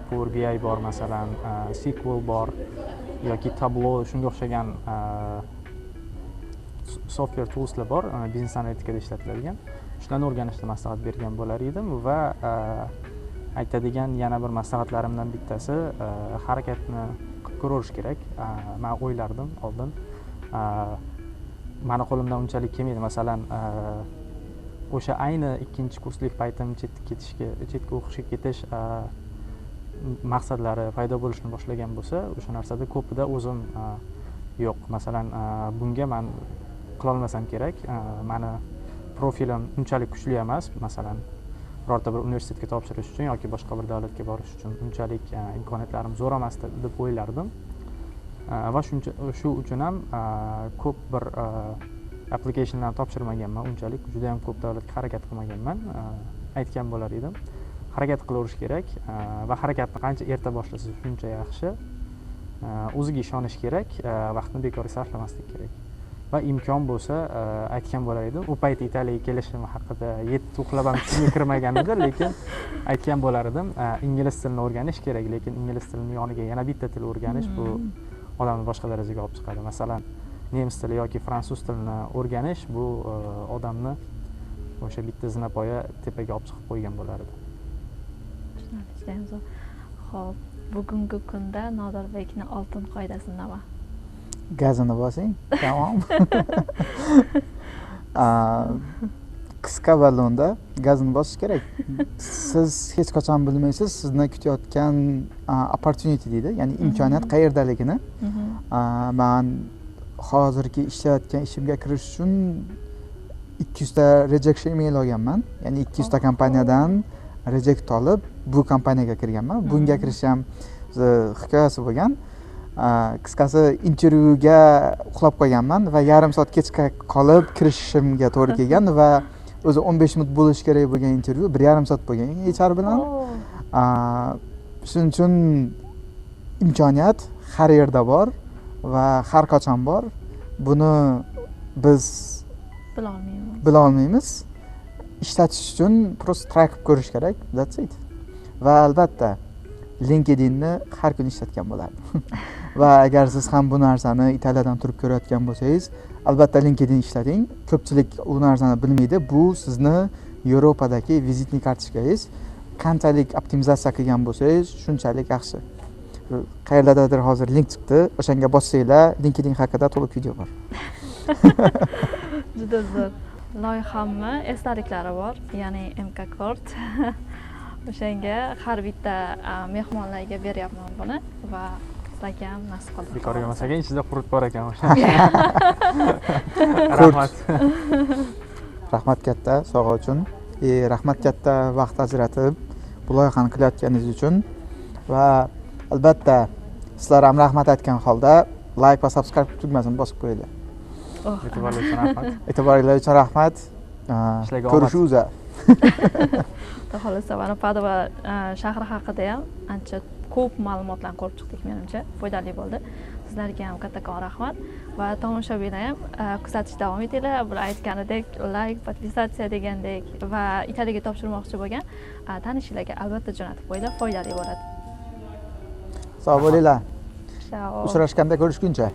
Power BI bor, masalan, SQL bor yoki Tableau, shunga o'xshagan software toolslar bor, biznes analitikada ishlatiladigan. Shularni o'rganishni maslahat bergan bo'lar edim. Va aytadigan yana bir maslahatlarimdan bittasi, harakatni qilib ko'raverish kerak. Man o'ylardim oldin, mani qo'limdan unchalik kelmaydi. Masalan, o'sha ayni ikkinchi kurslik paytim chetga ketishga, chetga o'qishga ketish maqsadlari paydo bo'lishni boshlagan bo'lsa, o'sha narsada ko'pida o'zim yo'q, masalan, bunga man qilolmasam kerak, mani profilim unchalik kuchli emas, masalan, birorta bir universitetga topshirish uchun yoki boshqa bir davlatga borish uchun unchalik imkoniyatlarim zo'r emas deb o'ylardim. Va shuncha shu uchun ham ko'p bir applicationlarni topshirmaganman, unchalik juda yam ko'p davlatga harakat qilmaganman. Aytgan bo'lar edim, harakat qilaverish kerak va harakatni qancha erta boshlasa, shuncha yaxshi. O'ziga ishonish kerak, vaqtni bekorga sarflamaslik kerak. Va imkon bo'lsa, aytgan bo'lar edim, u payt Italiyaga kelishim haqida 7 uxlab ham tushimga kirmagan edi, lekin aytgan bo'lar edim, ingliz tilini o'rganish kerak, lekin ingliz tilini yoniga yana bitta til o'rganish bu odamni boshqa darajaga olib chiqadi. Masalan, nemis tili yoki fransuz tilini o'rganish bu odamni o'sha bitta zinapoya tepaga olib chiqib qo'ygan bo'lar edi. Tushunarli, judayam zo'r. Ho'p, bugungi kunda Nodirbekni oltin qoidasi nima? Gazini bosing, tamom. Qisqa ballonda gazini bosish kerak. Siz hech qachon bilmaysiz sizni kutayotgan opportunity deydi, ya'ni imkoniyat qayerdaligini. Man hozirgi ishlayotgan ishimga kirish uchun 200 ta rejection email olganman, ya'ni 200 ta kompaniyadan reject olib, bu kompaniyaga kirganman. Bunga kirish ham o'zi hikoyasi bo'lgan. Qisqasi, intervyuga uxlab qolganman va yarim soat kechga qolib kirishimga to'g'ri kelgan va o'zi 15 minut bo'lishi kerak bo'lgan intervyu 1,5 soat bo'lgan HR bilan. Shuning uchun imkoniyat har yerda bor va har qachon bor, buni biz Bilolmaymiz. Bilolmaymiz. Ishlatish uchun просто try qilib ko'rish kerak, that's it. Va albatta LinkedInni har kuni ishlatgan bo'lardim. Va agar siz ham bu narsani Italiyadan turib ko'rayotgan bo'lsangiz, albatta LinkedIn ishlating. Ko'pchilik u narsani bilmaydi. Bu sizni Yevropadagi визитный kartochkangiz. Qanchalik optimizatsiya qilgan bo'lsangiz, shunchalik yaxshi. Qayerlardadir hozir link chiqdi, o'shanga bossanglar, LinkedIn haqida to'liq video bor. Juda zo'r. Loyihamni esdaliklari bor, ya'ni MK Kort. O'shanga har bitta mehmonlarga beryapman buni va sizlarga ham nasib qildi. Bekorga emas ekan, ichida qurt bor ekan o'sha. Qurt. Rahmat. Rahmat katta sovg'a uchun и rahmat katta vaqt ajratib bu loyihani qilayotganingiz uchun. Va albatta sizlar ham rahmat aytgan holda like va subscribe tugmasini bosib qo'yinglar. Oh, E'tiborlar uchun rahmat. E'tiboringlar uchun rahmat. Ishlarga omad. Ko'rishuv. Xudo xohlasa, mana Padova shahri haqida ham ancha ko'p ma'lumotlarni ko'rib chiqdik, menimcha foydali bo'ldi. Sizlarga ham kattakon rahmat va tomoshabinlar ham kuzatishda davom etinglar. Bular aytganidek, like, подписаться degandek va Italiyaga topshirmoqchi bo'lgan tanishinglarga albatta jo'natib qo'yinglar, foydali bo'ladi. Sog' bo'linglar. Ciao. Uchrashganda ko'rishguncha.